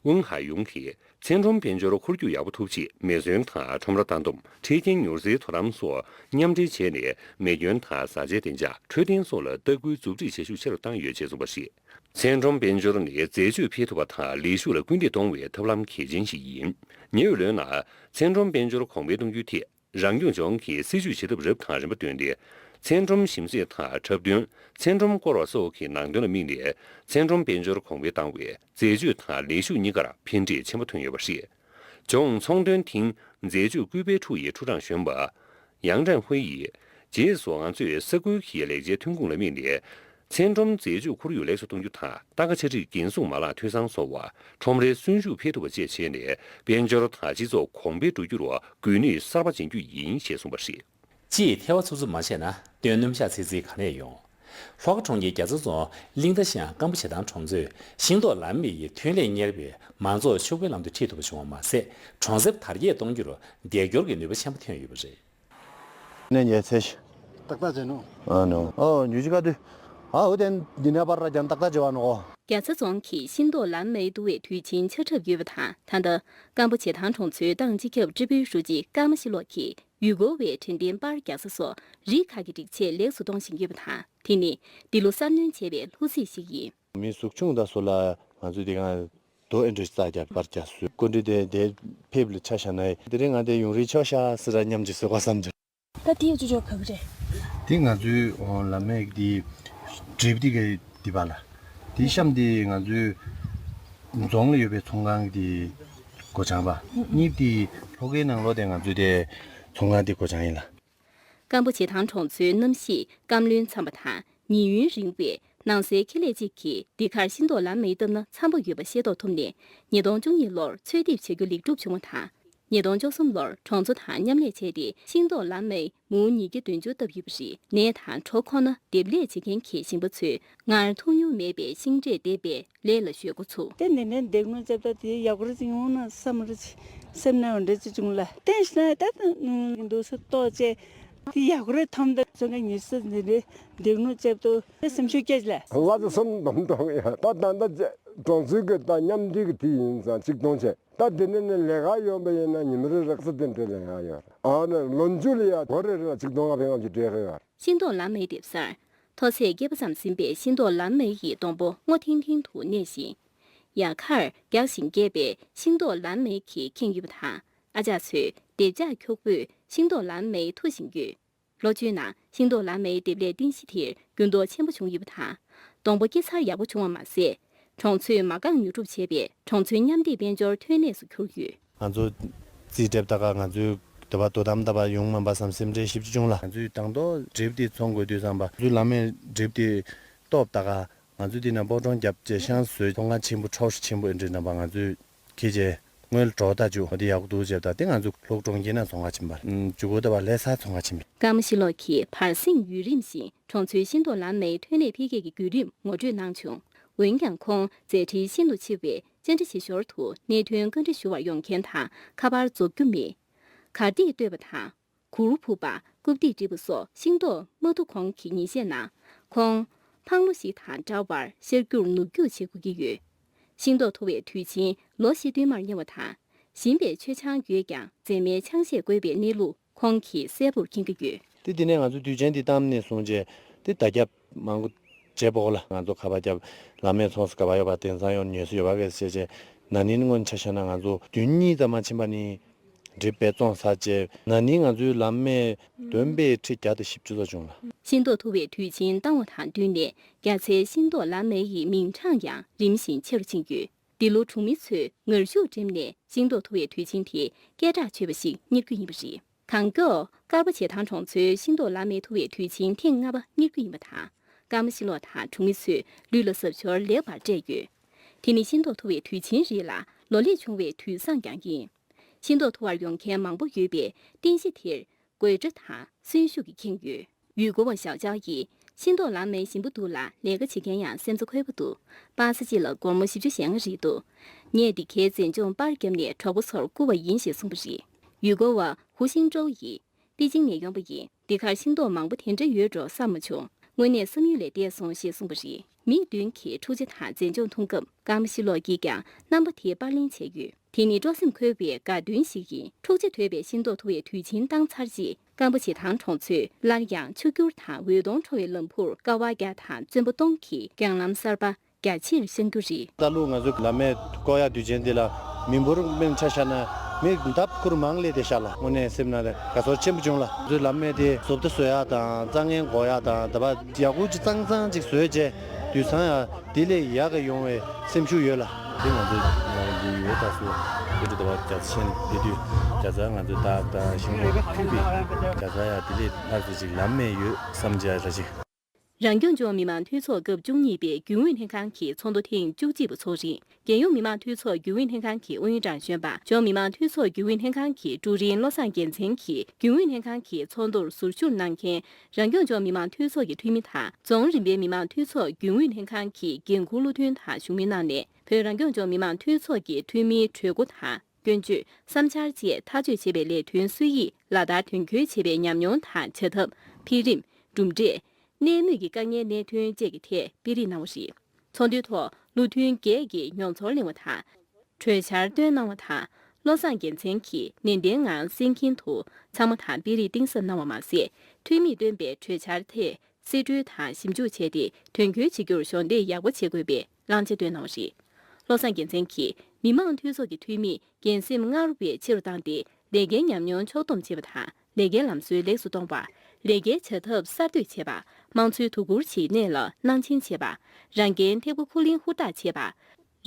ཝུན་ཧའེ་ཡུང་གིས། མཚན་ཁྲོམ་དཔལ་འབྱོར་འཁོར་རྒྱུག་ཡག་པོ་ཐུབ་ཆེད་མེ་ཟོན་དང་ཁྲོམ་ར་ལྟ་འདོམས། འཕྲལ་རྐྱེན་མྱུར་སེལ་དོ་དམ་སོགས་མཉམ་འབྲེལ་བྱས་ནས་མེ་སྐྱོན་དང་བཟའ་བཅའི་བདེ་འཇགས། འཕྲོད་བསྟེན་སོགས་ལ་ལྟ་སྐུལ་མཛུབ་ཁྲིད་བྱེད་ཤུགས་ཆེ་རུ་བཏང་ཡོད་ཅེས་གསུངས་པ་རེད། མཚན་ཁྲོམ་དཔལ་འབྱོར་ནི་འཛད་སྤྱོད་འཕེལ་ཐུབ་པ་དང་ལས་ཞུགས་ལ་སྐུལ་འདེད་གཏོང་བའི་ཐབས་ལམ་གལ་ཆེན་ཞིག་ཡིན། ཉེ་བའི་ལོའི་ནང་མཚན་ཁྲོམ་དཔལ་འབྱོར་གོང་འཕེལ་གཏོང་རྒྱུའི་ཐད། རང་སྐྱོང་ལྗོངས་ཀྱིས་སྲིད་ཇུས་བྱེད་ཐབས་རབ་དང་རིམ་པ་བཏོན་ཏེ། མཚན་ཁྲོམ་ཞིམ་ཟས་དང་འཁྲབ་སྟོན། མཚན་ཁྲོམ་སྐོར་བ་སོགས་ཀྱི་ནང་དོན་ལ་དམིགས་ནས། མཚན་ཁྲོམ་དཔལ་འབྱོར་གོང་འཕེལ་བཏང་བས། འཛད་སྤྱོད་དང་ལས་ཞུགས་གཉིས་ཀར་ཕན་འབྲས་ཆེན་པོ་ཐོན་ཡོད་པ་རེད། ལྗོངས་ཚོང་དོན་ཐིང་འཛད་སྤྱོད་སྐུལ་སྤེལ་ཁྲུའུ་ཡི་ཁྲུའུ་ཀྲང་གཞོན་པ་ཡང་ཀྲན་ཧུའེ་ཡིས། རྗེས་སུ་ང་ཚོས་ས་ཁུལ་གྱི་ལེགས་ཆའི་ཐོན་ཁུངས་ལ་དམིགས་ནས། མཚན་ཁྲོམ་འཛད་སྤྱོད་ཁོར་ཡུག་ལེགས་སུ་གཏོང་རྒྱུ་དང་། རྟ་ཁ་འཕྱར་གྲི་འགན་སྲུང་མ་ལག་འཐུས་ཚང་བཟོ་བ། ཁྲོམ་རའི་གསོན་ཤུགས་འཕེལ་ཐུབ་པ་བཅས་བྱས་ནས། དཔལ་འབྱོར་དང་སྤྱི་ཚོགས་གོང་འཕེལ་འགྲོ་རྒྱུར་སྒུལ་ནུས་གསར་པ་སྦྱིན་རྒྱུ་ཡིན་ཞེས་གསུངས་པ་རེད། སྤྱི་ཡི་ཐལ་བ་འཚུབ་འཚུབ་མ་བྱས་ན། སྟོན་སྣུམ་ཞག་ཚིལ་ཚིལ་ག་ནས་ཡོང་། ལྷོ་ཁ་གྲོང་ཁྱེར་རྒྱ་ཚ་རྫོང་གླིང་མདའ་ཤང་སྐམ་པོ་བྱེ་ཐང་གྲོང་ཚོས་ཤིང་ཏོག་ལམ་མེ་ཡི་ཐོན་ལས་གཉེར་བས་མང་ཚོགས་ཕྱུག་པོའི་ལམ་དུ་ཁྲིད་ཐུབ་པ་བྱུང་བ་མ་ཟད། གྲོང་གསེབ་དར་རྒྱས་གཏོང་རྒྱུར་འདེགས་སྐྱོར་གྱི་ནུས་པ་ཆེན་པོ་ཐོན་ཡོད་པ་རེད། ནས་ཉལ་ཚེ་ཤི། ཏག་ཏག་བྱས་ནོ། ཨ་ནོ། ཨོ་ཉུ་ཅི་ཀ་དུ། ཨ་འོ་དེ་འདི་ནས་པར་ར་ཀྱང་ཏག་ཏག་བྱས་བ་ནོ། རྒྱ་ཚ་རྫོང་གིས་ཤིང་ཏོག་ལམ་མེ་བསྡུ་བའི་དུས་ཆེན་ཆ་གྲབས་ཡོད་པ་དང་། ད་ལྟ་སྐམ་པོ་བྱེ་ཐང་གྲོང་ཚོའི་ཏང་སྤྱི་ཁྱབ་ཀྲི་པུའི་ཧྲུའུ་ཅི་ཀརྨ་ཤི་ལོག་གིས་ཡུལ་སྐོར་བའི་དྲན་རྟེན་པར་རྒྱག་ས་སོགས་རིགས་ཁག་གི་སྒྲིག་ཆས་ལེགས་སུ་གཏོང་བཞིན་ཡོད་པ་དང་། དེ་ནི་འདི་ལོ་གསར་སྣོན་བྱས་པའི་ལྷུ་ཚིགས་ཤིག་ཡིན། མི་གཟུགས་ཆུང་དང་སོགས་ལ་ང་ཚོས་དེ་གང་དོ་ཨེ་འདྲ་ཞིག་རྩ་རྒྱག་པར་རྒྱག་སུས་སྐུ་མགྲོན་དེ་དེ་ཕེབས་ལ་ཆ་བཞག་ན་དེ་རིང་ང་དེ་ཡོང་རེ་ཆོག་ཤག་སི་ར་མཉམ་གྱི་བཟོད་པ་བསམ་གྱི། ད་དེ་ཡོད་ཅོ་ཅོ་ག་གི་རེད། དེ་ང་ཚོའི་ལམ་མེ་དེ་གྲིབ་དེ་ག་དེ་བ་ལ་དེ་གཤམ་དེ་ང་ཚོའི་རྫོང་ལ་ཡོད་པའི་ཚོང་ཁང་གི་དེ་སྒོ་བྱང་པ་གཉིས་དེ་ལྷོ་ཁའི་ནང་ལོགས་དེ་ང་ཚོའི་དེ་ཚོང་ཁང་དེ་སྒོ་བྱང་ཡིན་ལ། སྐམ་པོ་བྱེ་ཐང་གྲོང་ཚོའི་གནམ་གཤིས་སྐམ་རློན་འཚམ་པ་དང་། ཉི་ཡུན་རིང་བས་ནང་སའི་ཁེ་ལས་གཅིག་གིས་འདི་གར་ཤིང་ཏོག་ལམ་མེ་བཏབ་ན་འཚམ་པོ་ཡོད་པ་ཤེས་རྟོགས་ཐུབ་ནས། ཉིས་སྟོང་བཅུ་གཉིས་ལོར་ཚོད་འདེབས་བྱ་རྒྱུ་ལེགས་གྲུབ་བྱུང་བ་དང་། ཉིས་སྟོང་བཅུ་གསུམ་ལོར་གྲོང་ཚོ་དང་མཉམ་ལས་བྱས་ཏེ། ཤིང་ཏོག་ལམ་མེ་མུའུ་ཉིས་བརྒྱ་བདུན་ཅུ་བཏབ་ཡོད་པ་རེད། ནས་དང་གྲོ་ཁོ་ན་འདེབས་ལས་བྱེད་མཁན་གྱི་ཞིང་པ་ཚོས་སྔར་མཐོང་མྱོང་མེད་པའི་ཤིང་འབྲས་འདེབས་པའི་ལས་ལ་གཞོལ་འགོ་ཚུགས། དེ་ནས་ནས་འདེགས་ནོར་བཅབ་ད་དེ་ཡག་པོ་རེད་ཅིག་ཡོང་ན་བསམ་རེད་ཅིག་སེམས་ནང་འདྲེ་ཅིག་བྱུང་ལ། བསྟན་ཤི་ན་ད་འདུག་སེ་ལྟོགས་བཅས་དེ་ཡག་པོ་རེད་ཐམ་ད་ཚོད་ཀ་ཉི་ཤུ་རྩ་འདི་རེད། འདེགས་ནོར་བཅབ་ཏུ་དེ་སེམས་ཤུགས་སྐྱེད་ལ། ལ་ཚོ་སོམ་སྡོམ་གཏོང་ཡ་ད་ད་ད་གྲོང་ཚོའི་གི་ད་མཉམ་འབྲེལ་གི་དེ་ཡིན་ཙང་གཅིག་གཏོང་བྱས་ད་དེ་ནས་ནས་ལས་ཀ་ཡོང་པ་ཡིན་ན་ཉི་མ་རེ་རག་ས་དེ་འདྲ་ལས་ཀ་ཡོད་རེད། ཨ་ནི་ལོ་མཇུག་ལ་ཡ་སྒོར་རེ་རེ་ལ་གཅིག་སྟོང་ལྔ་བརྒྱ་ལྔ་བཅུ་སྤྲད་གི་ཡོད་རེད། ཤིང་ཏོག་ལམ་མེ་འདེབས་སར། མཐོ་ཚད་བརྒྱད་པ་ཙམ་ཟིན་པའི་ཤིང་ཏོག་ལམ་མེ་ཡི་སྡོང་པོ་སྔོ་ཐིང་ཐིང་དུ་གནས་ཤིང་། ཡལ་གར་རྒྱགས་ཤིང་རྒྱས་པའི་ཤིང་ཏོག་ལམ་མེ་གིས་ཁེངས་ཡོད་པ་དང་། ཨ་ཅག་ཚོས་སྡེབ་ལྕགས་འཁྱུག་པོས་ཤིང་ཏོག་ལམ་མེ་འཐུ་བཞིན་ཡོད། ལོ་བཅུའི་ནང་ཤིང་ཏོག་ལམ་མེའི་འདེབས་ལས་རྟེན་གཞི་དེར་འགྱུར་ལྡོག་ཆེན་པོ་བྱུང་ཡོད་པ་དང་། སྡོང་པོ་སྐྱེ་འཚར་ཡག་པོ་བྱུང་བ་མ་ཟད། གྲོང་ཚོས་མ་རྐང་ཉོ་སྒྲུབ་བྱས་པའི་གྲོང་ཚོའི་མཉམ་སྡེབ་དཔལ་འབྱོར་ཐོན་ལས་སུ་གྱུར་ཡོད། ང་ཚོ་རྩིས་སྤྲད་ད་ག་ང་ཚོའི་དེ་བ་དོ་དམ་ད་བ་ཡོང་མ་པ་བསམ་སེམས་ཁྲལ་ཞེ་པོ་ཅིག་བྱུང་ལ། ང་ཚོའི་དང་ཐོག་གྲིབ་དེ་ཚོང་དགོས་དུས་ཙམ་པ་ང་ཚོའི་ལམ་མེ་གྲིབ་དེ་སྟོབས་ད་ག་ང་ཚོས་འདི་ན་སྤོ་གྲོང་རྒྱབ་ཅེས་ཤང་བཟོས་ཚོང་ཁང་ཆེན་པོ་ཁྲའོ་ཧྲི་ཆེན་པོ་ཨེ་འདྲ་འདྲ་པ་ང་ཚོས་ཁྱེད་ཅེས་སྔོན་ལ་གྲོགས་ད་བཅུ་འོ་དེ་ཡག་པོ་འདུག་ཅེས་ད་དེ་ང་ཚོ་ལྷོ་གྲོང་ཁྱེར་ན་ཚོང་ཁང་ཆེན་པ་བཅུ་གོ་ད་བ་ལྷ་ས་ཚོང་ཁང་ཆེན་པ། ཀརྨ་ཤི་ལོག་གིས་བར་གསེང་ཡུན་རིང་བཞིན་གྲོང་ཚོའི་ཤིང་ཏོག་ལམ་མེའི་ཐོན་ལས་འཕེལ་རྒྱས་ཀྱི་བརྒྱུད་རིམ་ངོ་སྤྲོད་གནང་བྱུང་། འོན་ཀྱང་ཁོང་མཛད་འཕྲིན་ཤིན་ཏུ་ཆེ་བས་བཅར་འདྲི་བྱེད་ཞོར་དུ་གནད་དོན་བཀའ་འདྲི་ཞུ་བར་ཡོང་མཁན་དང་ཁ་པར་རྫོགས་རྒྱུ་མེད། གར་སྟེགས་བཏོད་པ་དང་། གུར་ཕུབ་པ། རྐུབ་སྟེགས་བསྒྲིགས་པ་སོགས་ཤིང་ཏོག་མ་བསྡུ་གོང་གི་ཉིན་ཤས་ནང་། ཁོང་འཕང་ལོ་ཞིག་དང་འདྲ་བར་ཤར་རྒྱུག་ནུབ་རྒྱུག་བྱེད་དགོས་ཀྱི་ཡོད། ཤིང་ཏོག་འཐུ་བའི་དུས་ཆེན་ལོ་བཞི་བསྟུད་མར་གཉེར་བ་དང་། ཞིམ་པའི་མཆོད་ཆང་ཡོད་ཀྱང་མཛེས་མའི་ཆང་གཞས་དགོས་པའི་གནས་ལུགས་ཁོང་གིས་གསལ་པོར་མཁྱེན་གྱི་ཡོད། དེ་དེ་ནས་ང་ཚོ་དུས་ཆེན་འདི་བཏང་ནས་བཟུང་རྗེས་དེ་བརྡ་ཁྱབ་མང་པོ་བྱས་པོ་ལ་ང་ཚོ་ཁ་པར་རྒྱབ་ལམ་མེ་ཚོང་ས་ག་པར་ཡོད་པ་དེང་སང་ཡོང་ཉོས་སུ་ཡོད་པ་གས་བཤད་རྗེས་ན་ནིང་སྔོན་ཆ་བཞག་ན་ང་ཚོ་བདུན་གཉིས་ཙམ་མ་ཕྱིན་པ་ནི། གྲིབ་པས་བཙོང་ཚར་རྗེས་ན་ནིང་ང་ཚོའི་ལམ་མེ་འདོན་པའི་ཁྲི་བརྒྱ་དང་བཞི་བཅུ་ཙམ་བྱུང་ལ། ཤིང་ཏོག་འཐུ་བའི་དུས་ཆེན་བཏང་བ་དང་བསྟུན་ནས་རྒྱ་ཚའི་ཤིང་ཏོག་ལམ་མེ་ཡི་མིང་གྲགས་ཀྱང་རིམ་བཞིན་ཆེ་རུ་ཕྱིན་ཡོད། འདི་ལོ་གྲོང་མི་ཚོས་ངར་ཤུགས་བསྒྲིམས་ནས་ཤིང་ཏོག་འཐུ་བའི་དུས་ཆེན་དེ་སྐད་གྲགས་ཆོད་པ་ཞིག་གཉེར་རྒྱུ་ཡིན་པ་རེད། གངས་སྐྱོགས་དཀར་པོ་བྱེ་ཐང་གྲོང་ཚོའི་ཤིང་ཏོག་ལམ་མེ་འཐུ་བའི་དུས་ཆེན་ཐེངས་ལྔ་པ་གཉེར་རྒྱུ་ཡིན་པ་དང་། ཀརྨ་ཤི་ལོག་དང་གྲོང་མི་ཚོས་ལུས་ལ་གཟབ་མཆོར་ལེགས་པར་སྤྲས་ཡོད། དེ་ནི་ཤིང་ཏོག་འཐུ་བའི་དུས་ཆེན་རེད་ལ་ལོ་ལེགས་བྱུང་བའི་དུས་བཟང་ཀྱང་ཡིན། ཤིང་ཏོག་འཐུ་བར་ཡོང་མཁན་མང་པོ་ཡོད་པས་རྟེན་གཞི་དེར་དགོད་བྲ་དང་གསོན་ཤུགས་ཀྱིས་ཁེངས་ཡོད། ཡུལ་སྐོར་བ་ཞའོ་ཅའོ་ཡིས་ཤིང་ཏོག་ལམ་མེ་ཞིམ་པོ་འདུག་ལ་ལས་ཀ་བྱེད་མཁན་ཡང་སེམས་རྩ་འཁོལ་པོ་འདུག་པ་ས་གཅིག་ལ་སྒོར་མོ་བཞི་བཅུ་ཞེ་ལྔ་རེད་འདུག་ངས་འདི་གའི་མཛེས་ལྗོངས་པར་བརྒྱབ་ནས་གྲོགས་པོ་ཚོར་བསྐུར་བ་ཡིན་ཞེས་གསུངས་པ་རེད། ཡུལ་སྐོར་བ་ཧུ་ཤིང་ཀྲོའུ་ཡིས། པེ་ཅིང་ནས་ཡོང་བ་ཡིན། འདི་གར་ཤིང་ཏོག་མང་པོ་དེ་འདྲ་ཡོད་འགྲོ་བསམ་མ་བྱུང་། དངོས་གནས་བསམ་ཡུལ་ལས་འདས་སོང་ཞེས་གསུངས་པ་རེད། མི་བདུན་གྱིས་འཁྲུག་ཆ་དང་མཛེས་ལྗོངས་མཐོང་སྐབས་ཀརྨ་ཤི་ལོག་གིས་ཀྱང་རྣམ་པ་དེ་པར་ལེན་བྱས་ཡོད། དེ་ནི་སྤྲོ་སེམས་འཁོལ་བའི་དགའ་སྟོན་ཞིག་ཡིན། འཁྲུག་ཆ་དོད་པའི་ཤིང་ཏོག་འཐུ་བའི་དུས་ཆེན་བཏང་ཚར་རྗེས་སྐམ་པོ་བྱེ་ཐང་གྲོང་ཚོས་སླར་ཡང་ཕྱུག་འགྱུར་དང་འོད་སྟོང་འཕྲོ་བའི་ལམ་བུར་ཀ་བ་བརྒྱ་དང་བཙོན་པ་སྟོང་གི་རྒྱང་ལམ་གསར་པ། རྒྱ་ཆེར་བཤང་རྒྱུ་རེད། ད་ལོ་ང་ཚོ་ལམ་མེ་བཀོག་ཡག་དུས་ཆེན་འདི་ལ་མི་འབོར་དམན་ཆ་བཞག་ན་མི་ལྡབ་སྐོར་མང་ལས་དེ་ཤར་ལ་དངོས་གནས་སེམས་ནང་ལ་དགའ་ཚོར་ཆེན་པོ་བྱུང་ལ། ང་ཚོའི་ལམ་མེ་དེ་བཟོ་ལྟ་བཟོ་ཡག་དང་རྩྭ་ངན་འགོག་ཡག་དང་ད་བར་ཡག་པོ་ཅིག་གཙང་གཙང་ཅིག་བཟོས་རྗེས་དུད་ཚང་ཡག་དེ་ལས་ཡག་གི་ཡོང་བའི་སེམས་ཤུགས་ཡོད་ལ། དེ་ང་ཚོ་ལ་འདི་ཡོད་ད་སུ་དེ་འདྲ་ད་བར་རྒྱ་ཆེན་དེ་དུས་རྒྱ་ཚ་ང་ཚོའི་ཏག་ཏག་ཤིང་ཏོག་ཕུལ་བའི་རྒྱ་ཚ་ཡག་དེ་ལས་ལྷག་ཙམ་ཅིག་ལམ་མེ་ཡོད་བསམ་བྱ་ར་ཅིག་རང་སྐྱོང་ལྗོངས་མི་དམངས་འཐུས་ཚོགས་སྐབས་བཅུ་གཉིས་པའི་རྒྱུན་ཨུ་ལྷན་ཁང་གི་ཚོགས་འདུ་ཐེངས་བཅུ་གཅིག་པ་འཚོགས་རིང་། རྒྱལ་ཡོངས་མི་དམངས་འཐུས་ཚོགས་རྒྱུན་ཨུ་ལྷན་ཁང་གི་ཨུ་ཡོན་ཀྲང་གཞོན་པ་ལྗོངས་མི་དམངས་འཐུས་ཚོགས་རྒྱུན་ཨུ་ལྷན་ཁང་གི་ཀྲུའུ་རིན་བློ་བཟང་རྒྱལ་མཚན་གྱིས་རྒྱུན་ཨུ་ལྷན་ཁང་གི་ཚོགས་འདུར་ཟུར་ཞུགས་གནང་མཁན་རང་སྐྱོང་ལྗོངས་མི་དམངས་འཐུས་ཚོགས་ཀྱི་འཐུས་མི་དང་རྫོང་རིམ་པའི་མི་དམངས་འཐུས་ཚོགས་རྒྱུན་ཨུ་ལྷན་ཁང་གི་འགན་འཁུར་བློ་མཐུན་དང་བཞུགས་མོལ་གནང་ནས་བོད་རང་སྐྱོང་ལྗོངས་མི་དམངས་འཐུས་ཚོགས་ཀྱི་འཐུས་མིའི་གྲོས་འགོ་དང་། སྐྱོན་བརྗོད། བསམ་འཆར་བཅས་ཐག་གཅོད་བྱེད་པའི་ལས་དོན་སྲོལ་ཡིག་ལག་བསྟར་དོན་འཁྱོལ་བྱེད་པའི་ཉམས་མྱོང་དང་བྱ་ཐབས། འཕེལ་རིམ། གྲུབ་འབྲས། གནས་མུས་ཀྱི་དཀའ་ངལ་གནད་དོན་བཅས་ཀྱི་ཐད་དཔེ་རིས་གནང་བ་རེད། ཚོགས་འདུའི་ཐོག་བློ་མཐུན་བརྒྱད་ཀྱིས་མྱོང་ཚོར་གླེང་བ་དང་། གྲོས་འཆར་བཏོན་གནང་བ་དང་། བློ་བཟང་རྒྱལ་མཚན་གྱིས་ནན་ཏན་ངང་གསན་མཁན་དུ་ཚང་མ་དང་དཔེ་རིས་གཏིང་ཟབ་གནང་བ་མ་ཟད། འཐུས་མིས་བཏོན་པའི་གྲོས་འཆར་ཐད། གསེད་བཀྲོལ་དང་ཞིབ་འཇུག་བྱས་ཏེ་དོན་འཁྱོལ་བྱེད་རྒྱུར་གཞོགས་འདེགས་ཡག་པོ་བྱེད་དགོས་པའི་བླང་བྱ་བཏོན་གནང་བ་རེད། བློ་བཟང་རྒྱལ་མཚན་གྱིས་མི་དམངས་འཐུས་ཚོགས་ཀྱི་འཐུས་མིས་འགན་སེམས་སྔར་བས་ཆེ་རུ་བཏང་སྟེ་ལས་ཀའི་ཉམས་མྱོང་ཕྱོགས་བསྡོམས་བྱེད་པ་དང་ལས་ཀའི་ལམ་སྲོལ་ལེགས་སུ་གཏོང་བ། ལས་ཀའི་བྱ་ཐབས་གསར་གཏོད་བྱེད་པ། དམངས་འཚོའི་དོ་ཁུར་བྱེད་གནས་ལ་སྣང་ཆེན་བྱེད་པ། རང་འགན་ཐེག་པ་ཁུར་ལེན་ཧུར་ཐག་བྱེད་པ།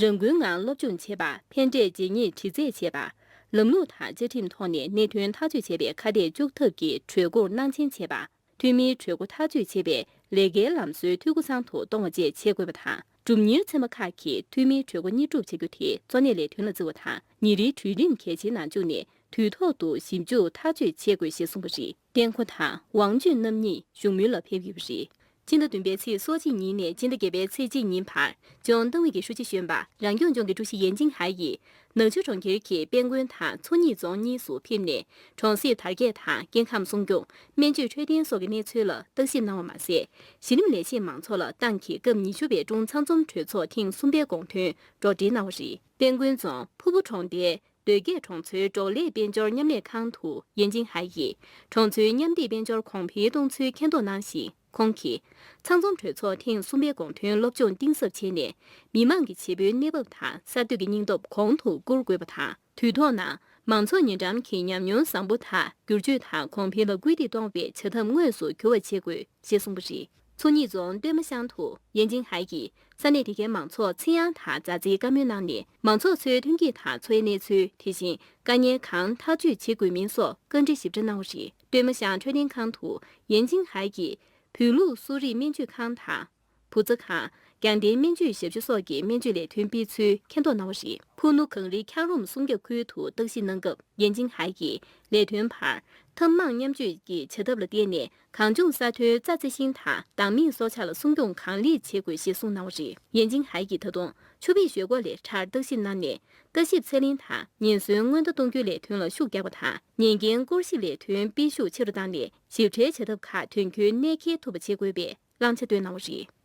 རང་འགུལ་ངང་སློབ་སྦྱོང་བྱེད་པ། ཕན་འབྲས་རྗེས་སྙེག་དྲི་རྩད་བྱེད་པ། ལམ་ལུགས་དང་བཅའ་ཁྲིམས་ཐོག་ནས་གནད་དོན་ཐག་གཅོད་བྱེད་པའི་ཁ་གཏད་གཅོག་ཐབས་ཀྱི་གྲོས་འགོར་སྣང་ཆེན་བྱེད་པ། འཐུས་མིའི་གྲོས་འགོ་ཐག་གཅོད་བྱེད་པའི་ལས་ཀའི་ལམ་སྲོལ་འཐུས་སྒོ་ཚང་དུ་གཏོང་བ་བཅས་བྱེད་དགོས་པ་དང་། སྒྲུབ་གཉེར་ཚན་པ་ཁག་གིས་འཐུས་མིའི་གྲོས་འགོ་གཉེར་སྒྲུབ་བྱ་རྒྱུ་དེ་གཙོ་གནད་ལས་དོན་ལ་བརྩི་བ་དང་། ཉིན་རེའི་གྲོས་རིམ་གལ་ཆེའི་ནང་བཅུག་ནས་དུས་ཐོག་ཏུ་ཞིབ་འཇུག་ཐག་གཅོད་བྱེད་དགོས་ཞེས་གསུངས་པ་རེད། ཏེང་ཁོ་དང་ཝང་ཅུན་རྣམ་གཉིས་བཞུགས་མོལ་ལ་ཕེབས་ཡོད་པ་རེད། སྤྱི་ཟླ་བདུན་པའི་ཚེས་སོ་གཅིག་ཉིན་ནས་སྤྱི་ཟླ་བརྒྱད་པའི་ཚེས་གཅིག་ཉིན་བར། ལྗོངས་ཏང་ཨུད་ཀྱི་ཧྲུའུ་ཅི་གཞོན་པ་རང་སྐྱོང་ལྗོངས་ཀྱི་ཀྲུའུ་ཞི་ཡན་ཅིང་ཧའེ་ཡིས། ནག་ཆུ་གྲོང་ཁྱེར་གྱི་དཔལ་མགོན་དང་མཚོ་གཉིས་རྫོང་གཉིས་སུ་ཕེབས་ནས། གྲོང་གསེབ་དར་རྒྱས་དང་སྐྱེ་ཁམས་སྲུང་སྐྱོང་། སྨན་བཅོས་འཕྲོད་བསྟེན་སོགས་ཀྱི་གནས་ཚུལ་ལ་བརྟག་ཞིབ་གནང་བ་མ་ཟད། གཞི་རིམ་ལས་བྱེད་མང་ཚོགས་ལ་ཏང་གི་སྐབས་ཉི་ཤུ་པའི་ཀྲུང་ཚང་འཛོམས་གྲོས་ཚོགས་ཐེངས་གསུམ་པའི་དགོངས་དོན་སྒྲོག་འགྲེལ་གནང་བ་རེད། དཔལ་མགོན་རྫོང་ཕུར་བུ་གྲོང་རྡལ་མདོ་སྐྱེས་གྲོང་ཚོའི་འབྲོག་ལས་དཔལ་འབྱོར་མཉམ་ལས་ཁང་དུ་ཡན་ཅིང་ཧའེ་ཡིས་གྲོང་ཚོའི་མཉམ་སྡེབ་དཔལ་འབྱོར་གོང་འཕེལ་གཏོང་ཚུལ་མཁྱེན་རྟོགས་གནང་ཞིང་། ཁོང་གིས། ཚང་འཛོམས་གྲོས་ཚོགས་ཐེངས་གསུམ་པའི་དགོངས་དོན་སློབ་སྦྱོང་གཏིང་ཟབ་བྱས་ནས། མི་དམངས་ཀྱི་བྱེད་པོའི་གནས་བབ་དང་གསར་གཏོད་ཀྱི་སྙིང་སྟོབས་གོང་དུ་བཀུར་དགོས་པ་དང་། དུས་ཐོག་ནང་ མང་ཚོགས་ཉེ་འགྲམ་གྱི་ཉམས་མྱོང་བཟང་པོ་དང་བསྒྱུར་བཅོས་དང་གོང་འཕེལ་ལ་སྐུལ་འདེད་གཏོང་བའི་བྱ་ཐབས་དངོས་སུ་འགྱུར་བ་བྱེད་དགོས་ཞེས་གསུངས་པ་རེད། མཚོ་སྙེག་རྫོང་སྟོད་མ་ཤང་དུ་ཡན་ཅིན་ཧའེ་ཡིས་ས་གནས་དེ་གའི་མང་ཚོགས་ཚེ་དབྱངས་དང་མཛའ་བརྩེའི་བཀའ་མོལ་གནང་ནས། མང་ཚོགས་ཚོའི་ཐོན་སྐྱེད་དང་འཚོ་བའི་གནས་ཚུལ། དེ་བཞིན་དཀའ་ངལ་གང་ཐག་གཅོད་བྱེད་དགོས་མིན་སོགས་བཀའ་འདྲི་ཞིབ་ཕྲ་གནང་བ་རེད། སྟོད་མ་ཤང་འཕྲོད་བསྟེན་ཁང་དུ་ཡན་ཅིན་ཧའེ་ཡིས་བོད་ལུགས་གསོ་རིག་སྨན་བཅོས་ཁང་དང་། བུ་ཚ་ཁང་། རྒྱང་བསྟེན་སྨན་བཅོས་ཞབས་ཞུ་སོགས་ཀྱི་སྨན་བཅོས་ལས་དོན་སྤེལ་ཚུལ་མཁྱེན་རྟོགས་གནང་བ་རེད། ཕུ་ནུ་གངས་རིའི་འཁྱགས་རོམ་སྲུང་སྐྱོབ་ཁུལ་དུ་བརྟག་ཞིབ་གནང་སྐབས། ཡན་ཅིན་ཧའེ་ཡིས་ལས་དོན་བར་ཐབས་མང་མཉམ་སྤྱོད་ཀྱི་བྱ་ཐབས་ལ་བརྟེན་ནས། གངས་ལྗོངས་ས་མཐོའི་རྩྭ་རྩི་ཤིང་དང་བདག་མེད་སྲོག་ཆགས་ལ་སྲུང་སྐྱོང་གང་ལེགས་བྱེད་དགོས་ཞེས་གསུངས་གནང་བ་རེད། ཡན་ཅིན་ཧའེ་ཡིས་ད་དུང་ཆུ་བེད་ཞོད་འགོག་ལས་གྲྭར་བརྟག་ཞིབ་གནང་ནས། ལྟ་ཞིབ་ཚད་ལེན་དང་ཉེན་ཟོན་སྔོན་བརྡ་གཏོང་རྒྱུའི་ལས་དོན་ལ་ཤུགས་རྒྱག་པ་དང་། ཉེན་འགན་སྐོར་ཞིབ་ལས་དོན་སྤེལ་ཤུགས་ཆེ་རུ་བཏང་ནས། ཞིབ་ཕྲའི་བྱ་ཐབས་ཁག་དོན་འཁྱོལ་གནད་འཁེལ་ཐུབ་པ་བྱེད་དགོས་པའི་བླང་བྱ་བཏོན་གནང་བ་རེད།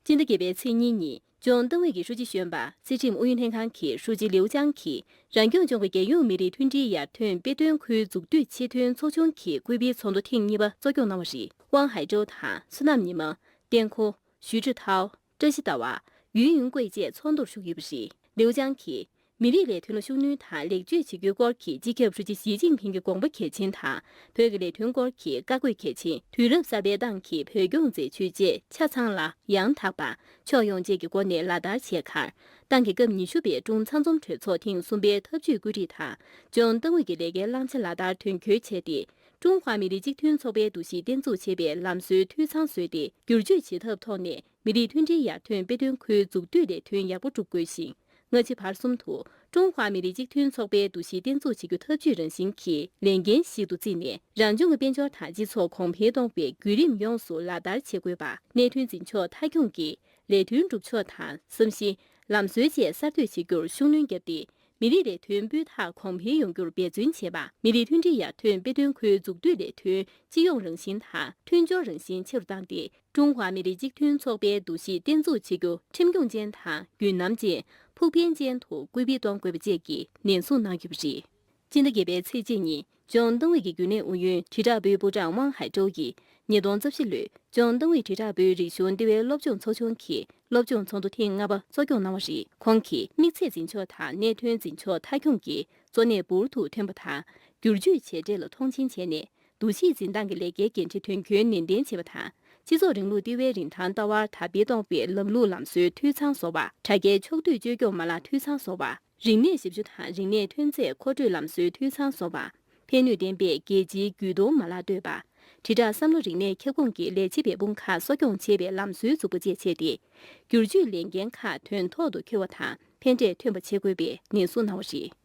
སྤྱི་ཟླ་བརྒྱད་པའི་ཚེས་གཉིས་ཉིན། ལྗོངས་ཏང་ཨུད་ཀྱི་ཧྲུའུ་ཅི་གཞོན་པ། སྲིད་ཁྲིམས་ཨུ་ཡོན་ལྷན་ཁང་གི་ཧྲུའུ་ཅི་ལིའུ་ཅང་གིས། རང་སྐྱོང་ལྗོངས་ཀྱི་རྒྱལ་ཡོངས་མི་རིགས་མཐུན་སྒྲིལ་ཡར་ཐོན་དཔེ་སྟོན་ཁུལ་འཛུགས་གཏོད་ཆེད་དོན་ཚོགས་ཆུང་གི་སྐུལ་སྤེལ་ཚོགས་འདུ་ཐེངས་གཉིས་པ་གཙོ་སྐྱོང་གནང་བ་རེད། ཝང་ཧའེ་ཀྲོའུ་དང་བསོད་ནམས་ཉི་མ། ཏེན་ཁོ། ཞུས་ཀྲི་ཐའོ། བཀྲ་ཤིས་ཟླ་བ། ཡུས་ཡུན་ཀུའེ་བཅས་ཚོགས་འདུར་ཞུགས་ཡོད་པ་རེད། ལིའུ་ཅང་གིས། མི་རིགས་ལས་དོན་ལ་ཤུགས་སྣོན་དང་ལེགས་བཅོས་བྱེད་རྒྱུའི་སྐོར་གྱི་སྤྱི་ཁྱབ་ཧྲུའུ་ཅི་ཞི་ཅིན་ཕིང་གི་དགོངས་པ་གལ་ཆེན་དང་། བོད་ཀྱི་ལས་དོན་སྐོར་གྱི་བཀའ་བཀོད་གལ་ཆེན། དུས་རབས་གསར་པའི་ཏང་གི་བོད་སྐྱོང་མཛད་ཇུས་བཅས་ཆ་ཚང་ལ་ཡང་དག་པ། ཕྱོགས་ཡོངས་བཅས་ཀྱི་སྒོ་ནས་ལག་བསྟར་བྱས་ཁར། ཏང་གི་སྐབས་ཉི་ཤུ་པའི་ཀྲུང་ཚང་འཛོམས་གྲོས་ཚོགས་ཐེངས་གསུམ་པའི་ཐབས་ཇུས་བཀོད་སྒྲིག་དང་། ལྗོངས་ཏང་ཨུད་ཀྱི་ལས་ཀའི་བླང་བྱ་ལག་བསྟར་དོན་འཁྱོལ་བྱས་ཏེ། ཀྲུང་ཧྭ་མི་རིགས་གཅིག་མཐུན་ཚོགས་པའི་འདུ་ཤེས་བརྟན་འཛུགས་བྱེད་པའི་ལམ་སྲོལ་འཐུས་ཚང་བཟོས་ཏེ། བསྒྱུར་བཅོས་བྱེད་ཐབས་ཐོག་ནས། མི་རིགས་མཐུན་སྒྲིལ་ཡར་ཐོན་དཔེ་སྟོན་ཁུལ་འཛུགས་གཏོད་ལས་དོན་ཡག་པོ་སྒྲུབ་དགོས་ཤིང་། སྔ་ཕྱི་བར་གསུམ་དུ་ཀྲུང་ཧྭ་མི་རིགས་གཅིག་མཐུན་ཚོགས་པའི་འདུ་ཤེས་བརྟན་འཛུགས་བྱེད་རྒྱུ་ཐབས་ཇུས་རང་བཞིན་གྱི་ལས་འགན་ཞིག་ཏུ་བརྩིས་ནས། རང་ལྗོངས་ཀྱི་དཔལ་འབྱོར་དང་སྤྱི་ཚོགས་གོང་འཕེལ་གཏོང་བའི་བརྒྱུད་རིམ་ཡོངས་སུ་ལག་བསྟར་བྱེད་དགོས་པ། གནད་དོན་འཛིན་ཕྱོགས་མཐའ་འཁྱོངས་ཀྱིས་ལས་དོན་སྒྲུབ་ཕྱོགས་དང་བསམ་གཞི། ལམ་སྲོལ་བཅས་གསར་གཏོད་བྱེད་རྒྱུར་ཤུགས་སྣོན་བརྒྱབ་སྟེ། མི་རིགས་ལས་དོན་སྤུས་དག་གོང་འཕེལ་ཡོང་རྒྱུར་འབད་བརྩོན་བྱེད་པ། མི་རིགས་མཐུན་སྒྲིལ་ཡར་ཐོན་དཔེ་སྟོན་ཁུལ་འཛུགས་གཏོད་ལས་དོན་སྤྱི་ཡོངས་རང་བཞིན་དང་མཐུན་སྦྱོར་རང་བཞིན་ཆེ་རུ་བཏང་སྟེ། ཀྲུང་ཧྭ་མི་རིགས་གཅིག་མཐུན་ཚོགས་པའི་འདུ་ཤེས་བརྟན་འཛུགས་བྱེད་རྒྱུ་ཁྲིམས་སྐྱོང་ཅན་དང་རྒྱུན་རྣམ་ཅན། ཕུགས་ཕན་ཅན་དུ་སྐུལ་སྤེལ་གཏོང་དགོས་པ་བཅས་ཀྱི་ནན་གསུངས་གནང་ཡོད་པ་རེད། སྤྱི་ཟླ་བརྒྱད་པའི་ཚེས་གཅིག་ཉིན། ལྗོངས་ཏང་ཨུད་ཀྱི་རྒྱུན་ལས་ཨུ་ཡོན་དྲིལ་བསྒྲགས་པུའི་པུའུ་ཀྲང་ཝང་ཧའེ་ཀྲོའུ་ཡིས་ཉིས་སྟོང་རྩ་བཞི་ལོའི་ལྗོངས་ཏང་ཨུད་དྲིལ་བསྒྲགས་པུའི་རིག་གཞུང་ལྟེ་བའི་སློབ་སྦྱོང་ཚོགས་ཆུང་གི་སློབ་སྦྱོང་ཚོགས་འདུ་ཐེངས་ལྔ་པ་གཙོ་སྐྱོང་གནང་བ་རེད། ཁོང་གིས་དམིགས་ཚད་འཛིན་ཕྱོགས་དང་གནད་དོན་འཛིན་ཕྱོགས་མཐའ་འཁྱོངས་ཀྱིས་གཙོ་གནད་འབུར་དུ་ཐོན་པ་དང་། བསྒྱུར་བཅོས་བྱས་འབྲས་ལ་མཐོང་ཆེན་བྱས་ནས། འདུ་ཤེས་འཛིན་སྟངས་ཀྱི་ལས་ཀའི་འགན་འཁྲི་དོན་འཁྱོལ་ནན་ཏན་བྱེད་པ་དང་། སྤྱི་ཚོགས་རིང་ལུགས་ལྟེ་བའི་རིན་ཐང་ལྟ་བར་དར་སྤེལ་གཏོང་བའི་ལམ་ལུགས་ལམ་སྲོལ་འཐུས་ཚང་བཟོ་བ། དྲ་རྒྱའི་ཕྱོགས་བསྡུས་བཅོས་སྐྱོང་མ་ལག་འཐུས་ཚང་བཟོ་བ། རིག་གནས་ཞབས་ཞུ་དང་རིག་གནས་ཐོན་རྫས་མཁོ་སྤྲོད་ལམ་སྲོལ་འཐུས་ཚང་བཟོ་བ། ཕན་ནུས་ལྡན་པའི་རྒྱལ་སྤྱིའི་བརྒྱུད་གཏོང་མ་ལག་གཏོད་པ། དྲིལ་བསྒྲགས་བསམ་བློ་རིག་གནས་ཁྱབ་ཁོངས་ཀྱི་ལས་བྱེད་པའི་དཔུང་ཁག་གསོ་སྐྱོང་བྱེད་པའི་ལམ་སྲོལ་འཛུགས་པ་བཅས་བྱས་ཏེ། བསྒྱུར་བཅོས་ལས་འགན་ཁག་དོན་ཐོག་ཏུ་འཁྱོལ་བ་དང་ཕན་འབྲས་ཐོན་པ་བྱེད་དགོས་པའི་ནན་གསུངས་གནང་བ་རེད།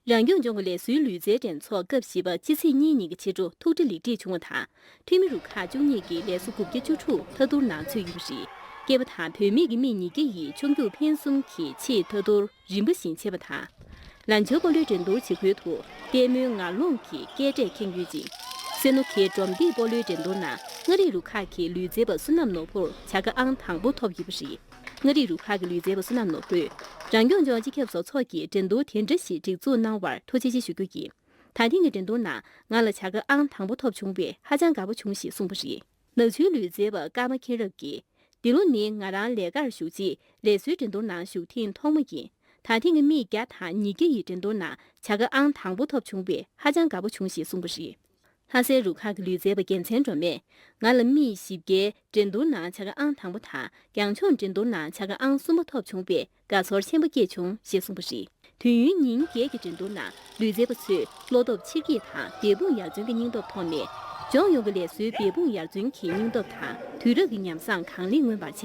རང་སྐྱོང་ལྗོངས་ཀྱི་ལས་བཟོའི་ལུས་རྩལ་འགྲན་ཚོགས་སྐབས་བཞི་པ་སྤྱི་ཚེས་གཉིས་ཉིན་གྱི་ཕྱི་དྲོ་ཐུགས་སྒྲིལ་ལེགས་གྲིགས་བྱུང་བ་དང་། འཐུས་མི་རུ་ཁག་བཅུ་གཉིས་ཀྱི་ལས་བཟོ་དགུ་བརྒྱ་བཅུ་དྲུག་མཐའ་བསྡུར་ནང་ཚུད་ཡོད་པ་རེད། སྐྱེས་པ་དང་བུད་མེད་ཀྱི་མི་ཉིས་བརྒྱ་ཡིས་མཆོང་རྒྱུག་འཕེན་གསུམ་གྱི་ཆེས་མཐའ་བསྡུར་རིམ་པ་བཞིན་བྱས་པ་དང་། ལན་ཆའོ་སྤོ་ལོའི་འགྲན་བསྡུར་བྱེད་ཁུལ་དུ་ལྟད་མོའི་ངར་སློང་གི་སྐད་སྒྲས་ཁེངས་ཡོད་ཅིང་། སེ་ནོ་ཁེའི་སྒྲོམ་སྟེགས་སྤོ་ལོའི་འགྲན་བསྡུར་ནང་མངའ་རིས་རུ་ཁག་གི་ལུས་རྩལ་པ་བསོད་ནམས་ནོར་བུར་བྱ་དགའ་ཨང་དང་པོ་ཐོབ་ཡོད་པ་རེད། མངའ་རིས་རུ་ཁག་གི་ལུས་རྩལ་པ་བསོད་ནམས་ནོར་བུས། རང་སྐྱོང་ལྗོངས་སྤྱི་ཁྱབ་བཟོ་ཚོགས་ཀྱིས་འགྲན་བསྡུར་དེ་འདྲ་ཞིག་སྒྲིག་འཛུགས་གནང་བར་ཐུགས་རྗེ་ཆེ་ཞུ་རྒྱུ་ཡིན། ད་ཐེངས་ཀྱི་འགྲན་བསྡུར་ནང་ང་ལ་བྱ་དགའ་ཨང་དང་པོ་ཐོབ་བྱུང་བས་ཧ་ཅང་དགའ་པོ་བྱུང་ཞེས་གསུངས་པ་རེད། ནག་ཆུའི་ལུས་རྩལ་པ་ཀརྨ་མཁྱེན་རབ་ཀྱིས། འདི་ལོ་ནི་ང་རང་ལས་ཀར་ཞུགས་རྗེས་ལས་བཟོའི་འགྲན་བསྡུར་ནང་ཞུགས་ཐེངས་ཐོག་མ་ཡིན། ད་ཐེངས་ཀྱི་མི་བརྒྱ་དང་ཉིས་བརྒྱ་ཡི་འགྲན་བསྡུར་ནང་བྱ་དགའ་ཨང་དང་པོ་ཐོབ་བྱུང་བས་ཧ་ཅང་དགའ་པོ་བྱུང་ཞེས་གསུངས་པ་རེད། ལྷ་སའི་རུ་ཁག་གི་ལུས་རྩལ་པ་རྒྱལ་མཚན་སྒྲོལ་མས། ང་ལ་མི་བཞི་བརྒྱའི་འགྲན་བསྡུར་ནང་བྱ་དགའ་ཨང་དང་པོ་དང་རྒྱང་མཆོང་འགྲན་བསྡུར་ནང་བྱ་དགའ་ཨང་གསུམ་པ་ཐོབ་བྱུང་བས་དགའ་ཚོར་ཆེན་པོ་སྐྱེས་བྱུང་ཞེས་གསུངས་པ་རེད། དུས་ཡུན་ཉིན་བརྒྱད་ཀྱི་འགྲན་བསྡུར་ནང་ལུས་རྩལ་པ་ཚོས་བློ་སྟོབས་ཆེར་སྐྱེད་དང་འབད་འབུངས་ཡར་བརྩོན་གྱི་སྙིང་སྟོབས་ཐོག་ནས། ལྗོངས་ཡོངས་ཀྱི་ལས་བཟོའི་འབད་འབུངས་ཡར་བརྩོན་གྱི་སྙིང་སྟོབས་དང་དུས་རབས་ཀྱི་ཉམས་བཟང་གང་ལེགས་མངོན་པར་བྱས་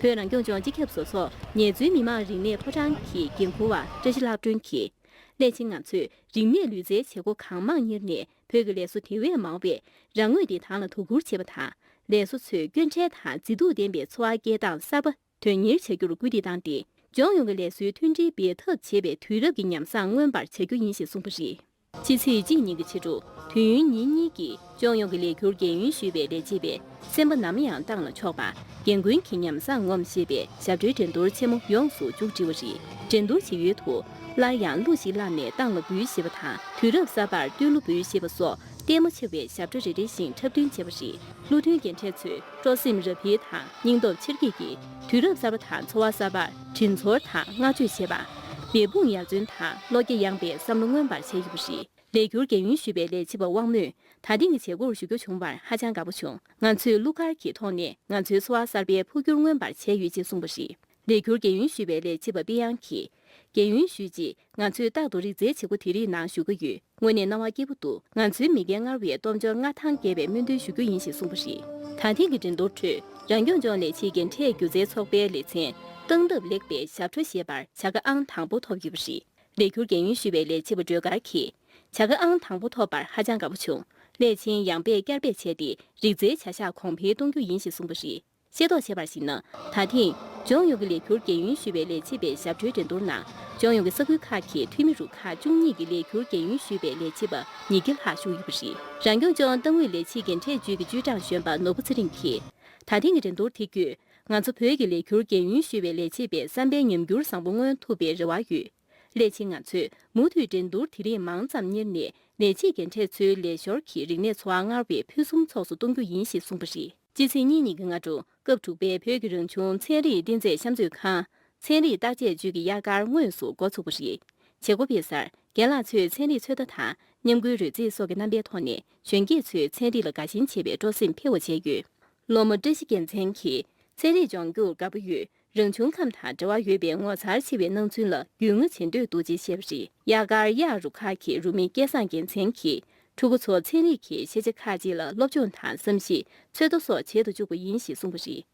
པ་རེད། བོད་རང་སྐྱོང་ལྗོངས་སྤྱི་ཁྱབ་བཟོ་ཚོགས་ངལ་རྩོལ་མི་དམངས་རིག་གནས་ཕོ་བྲང་གི་འགན་འཁུར་བ་བཀྲ་ཤིས་ལྷག་སྒྲོན་གྱིས། སླད་ཕྱིན་ང་ཚོས་རིག་གནས་ལུས་རྩལ་བྱེད་སྒོ་གང་མང་གཉེར་ནས་བོད་ཀྱི་ལས་བཟོ་དེ་བས་མང་བས་རང་ངོས་བདེ་ཐང་ལ་དོ་ཁུར་བྱེད་པ་དང་། ལས་བཟོ་ཚོས་སྐྱོན་བྲལ་དང་མཛེས་སྡུག་ལྡན་པའི་འཚོ་བ་སྐྱེལ་སྟངས་གསར་པ་དོན་གཉེར་བྱ་རྒྱུར་སྐུལ་འདེད་བཏང་སྟེ། ལྗོངས་ཡོངས་ཀྱི་ལས་བཟོའི་མཐུན་སྒྲིལ་འབད་འཐབ་བྱེད་པའི་དུས་རབས་ཀྱི་ཉམས་བཟང་མངོན་པར་བྱ་རྒྱུ་ཡིན་ཞེས་གསུངས་པ་རེད། ཕྱི་ཚེས་གཅིག་ཉིན་གྱི་ཕྱི་དྲོ། དུས་ཡུན་ཉིན་གཉིས་ཀྱི་ལྗོངས་ཡོངས་ཀྱི་ལས་འཁྱུར་རྒན་ཡོལ་ཞུས་པའི་ལས་བྱེད་པས་སེམས་པ་ནམ་ཡང་ཏང་ལ་ཕྱོགས་པ། རྒན་རྒོན་གྱི་ཉམས་བཟང་ངོམ་ཞེས་པའི་ཞབས་བྲོའི་འགྲན་བསྡུར་ཆེན་མོ་ཡོངས་སུ་མཇུག་སྒྲིལ་བ་རེད། འགྲན་བསྡུར་བྱེད་ཡུལ་དུ། སླར་ཡང་གླུ་ཞིག་བླངས་ནས་ཏང་ལ་འབུལ་ཞེས་པ་དང་། དུས་རབས་གསར་པར་བསྟོད་གླུ་འབུལ་ཞེས་པ་སོགས་ལྟད་མོ་ཆེ་བའི་ཞབས་བྲོ་རེ་རེ་བཞིན་འཁྲབ་སྟོན་བྱས་པ་རེད། བློ་མཐུན་རྒན་གྲས་ཚོས་སྤྲོ་སེམས་རབ་འཕེལ་དང་སྙིང་སྟོབས་ཆེར་སྐྱེད་ཀྱིས་དུས་རབས་གསར་པ་དང་འཚོ་བ་གསར་པར་དྲིན་ཚོར་དང་བསྔགས་བརྗོད་བྱེད་པ། ལས་ཁུངས་ཡར་བརྩོན་དང་བློ་རྒྱ་ཡངས་པའི་བསམ་བློ་མངོན་པར་བྱས་ཡོད་པ་རེད། ལས་འཁྱུར་རྒན་ཡོལ་ཞུས་པའི་ལས་བྱེད་པ་དབང་མོས་ད་ཐེངས་ཀྱི་བྱེད་སྒོར་ཞུགས་རྒྱུ་བྱུང་བར་ཧ་ཅང་དགའ་པོ་བྱུང་། ང་ཚོས་གླུ་གར་གྱི་ཐོག་ནས་ང་ཚོའི་འཚོ་བ་གསར་པའི་འཕོ་འགྱུར་མངོན་པར་བྱས་ཡོད་ཅེས་གསུངས་པ་རེད། ལས་འཁྱུར་རྒན་ཡོལ་ཞུས་པའི་ལས་བྱེད་པ་པི་ཡང་གིས། རྒན་ཡོལ་ཞུས་རྗེས་ང་ཚོས་རྟག་ཏུ་རིག་རྩལ་བྱེད་སྒོ་དེ་རིགས་ནང་ཞུགས་ཀྱི་ཡོད། དངོས་གནས་སྣང་བ་སྐྱིད་པོ་འདུག་ང་ཚོའི་མི་རྒན་སྔར་བས་སྟོབས་འབྱོར་མངའ་ཐང་རྒྱས་པའི་སྨོན་འདུན་ཞུ་རྒྱུ་ཡིན་ཞེས་གསུངས་པ་རེད། ད་ཐེངས་ཀྱི་འགྲན་བསྡུར་ཁྲོད་རང་སྐྱོང་ལྗོངས་ལས་བྱེད་རྒན་གྲས་སྒྱུ་རྩལ་ཚོགས་པའི་ལེ་ཚན་སྟངས་སྟབས་ལེགས་པའི་ཞབས་བྲོ་ཞེས་པར་བྱ་དགའ་ཨང་དང་པོ་ཐོབ་ཡོད་པ་རེད། ལས་འཁྱུར་རྒན་ཡོལ་ཞུས་པའི་ལས་བྱེད་པ་སྒྲོལ་དཀར་གྱིས། བྱ་དགའ་ཨང་དང་པོ་ཐོབ་པར་ཧ་ཅང་དགའ་པོ་བྱུང་། སླད་ཕྱིན་ཡང་འབད་བསྐྱར་འབད་བྱས་ཏེ་རིག་རྩལ་བྱ་གཞག་གོང་འཕེལ་གཏོང་རྒྱུ་ཡིན་ཞེས་གསུངས་པ་རེད། ཤེས་རྟོགས་བྱས་པར་གཞིགས་ན། ད་ཐེངས་ལྗོངས་ཡོངས་ཀྱི་ལས་འཁྱུར་རྒན་ཡོལ་ཞུས་པའི་ལས་བྱེད་པའི་ཞབས་བྲོའི་འགྲན་བསྡུར་ནང་ལྗོངས་ཡོངས་ཀྱི་ས་ཁུལ་ཁག་གི་འཐུས་མི་རུ་ཁག་བཅུ་གཉིས་ཀྱི་ལས་འཁྱུར་རྒན་ཡོལ་ཞུས་པའི་ལས་བྱེད་པ་ཉིས་བརྒྱ་ལྷག་ཞུགས་ཡོད་པ་རེད། རང་སྐྱོང་ལྗོངས་ཏང་ཨུད་ལས་བྱེད་རྒན་གྲས་ཅུས་ཀྱི་ཅུས་ཀྲང་གཞོན་པ་ནོར་བུ་ཚེ་རིང་གིས། ད་ཐེངས་ཀྱི་འགྲན་བསྡུར་དེ་བརྒྱུད་ང་ཚོ་བོད་ཀྱི་ལས་འཁྱུར་རྒན་ཡོལ་ཞུས་པའི་ལས་བྱེད་པའི་བསམ་པའི་ཉམས་འགྱུར་བཟང་པོ་མངོན་ཐུབ་པའི་རེ་བ་ཡོད། སླད་ཕྱིན་ང་ཚོས་མུ་མཐུད་འགྲན་བསྡུར་དེ་རིགས་མང་ཙམ་གཉེར་ནས་ལས་བྱེད་རྒན་གྲས་ཚོའི་ལས་ཞོར་གྱི་རིག་གནས་འཚོ་བ་སྔར་བས་ཕུན་སུམ་ཚོགས་སུ་གཏོང་རྒྱུ་ཡིན་ཞེས་གསུངས་པ་རེད། སྤྱི་ཚེས་གཉིས་ཉིན་གྱི་སྔ་དྲོ་སྐབས་དྲུག་པའི་བོད་ཀྱི་རང་བྱུང་ཚན་རིག་རྟེན་རྫས་བཤམས་མཛོད་ཁང་ཚན་རིག་བརྟག་དཔྱད་ཅུས་ཀྱི་དབྱར་སྒར་དངོས་སུ་འགོ་ཚུགས་པ་རེད། བྱེད་སྒོ་སྤེལ་སར་རྒན་ལགས་ཚོས་ཚན་རིག་ཚོད་ལྟ་དང་མཉམ་འགུལ་རོལ་རྩེད་སོགས་ཀྱི་རྣམ་པའི་ཐོག་ནས་གཞོན་སྐྱེས་ཚོས་ཚན་རིག་ལ་དགའ་ཞེན་ཆེ་བའི་སྤྲོ་སེམས་འཕེལ་བ་བྱས་ཡོད། སློབ་མ་བཀྲ་ཤིས་རྒྱལ་མཚན་གྱིས་ཚན་རིག་སྦྱོང་རྒྱུར་དགའ་པོ་ཡོད། རང་བྱུང་ཁམས་དང་འབྲེལ་བ་ཡོད་པའི་ངོ་མཚར་ཆེ་བའི་སྣང་ཚུལ་ལ་རྒྱུས་མངའ་བྱེད་འདོད་འདུག་ཅེས་བཤད་པ་རེད། དབྱར་སྒར་གཡག་རུ་ཁག་གི་རུ་མི་སྐལ་བཟང་རྒྱལ་མཚན་གྱིས་ཕྲུ་གུ་ཚོ་ཚན་རིག་གི་ཤེས་བྱ་ཁག་ཅིག་ལ་སློབ་སྦྱོང་དང་བསམ་གཞིག་ཚོད་ལྟ་སོགས་བྱེད་དུ་བཅུག་པ་ཡིན་ཞེས་གསུངས་པ་རེད།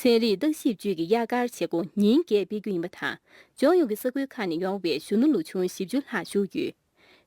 ཚན་རིག་བརྟག་ཞིབ་ཅུས་ཀྱི་དབྱར་སྒར་བྱེད་སྒོ་ཉིན་བརྒྱད་སྤེལ་རྒྱུ་ཡིན་པ་དང་། ལྗོངས་ཡོངས་ཀྱི་ས་ཁུལ་ཁག་ནས་ཡོང་བའི་གཞོན་ནུ་ལོ་ཆུང་བཞི་བཅུ་ལྷག་ཞུགས་ཡོད།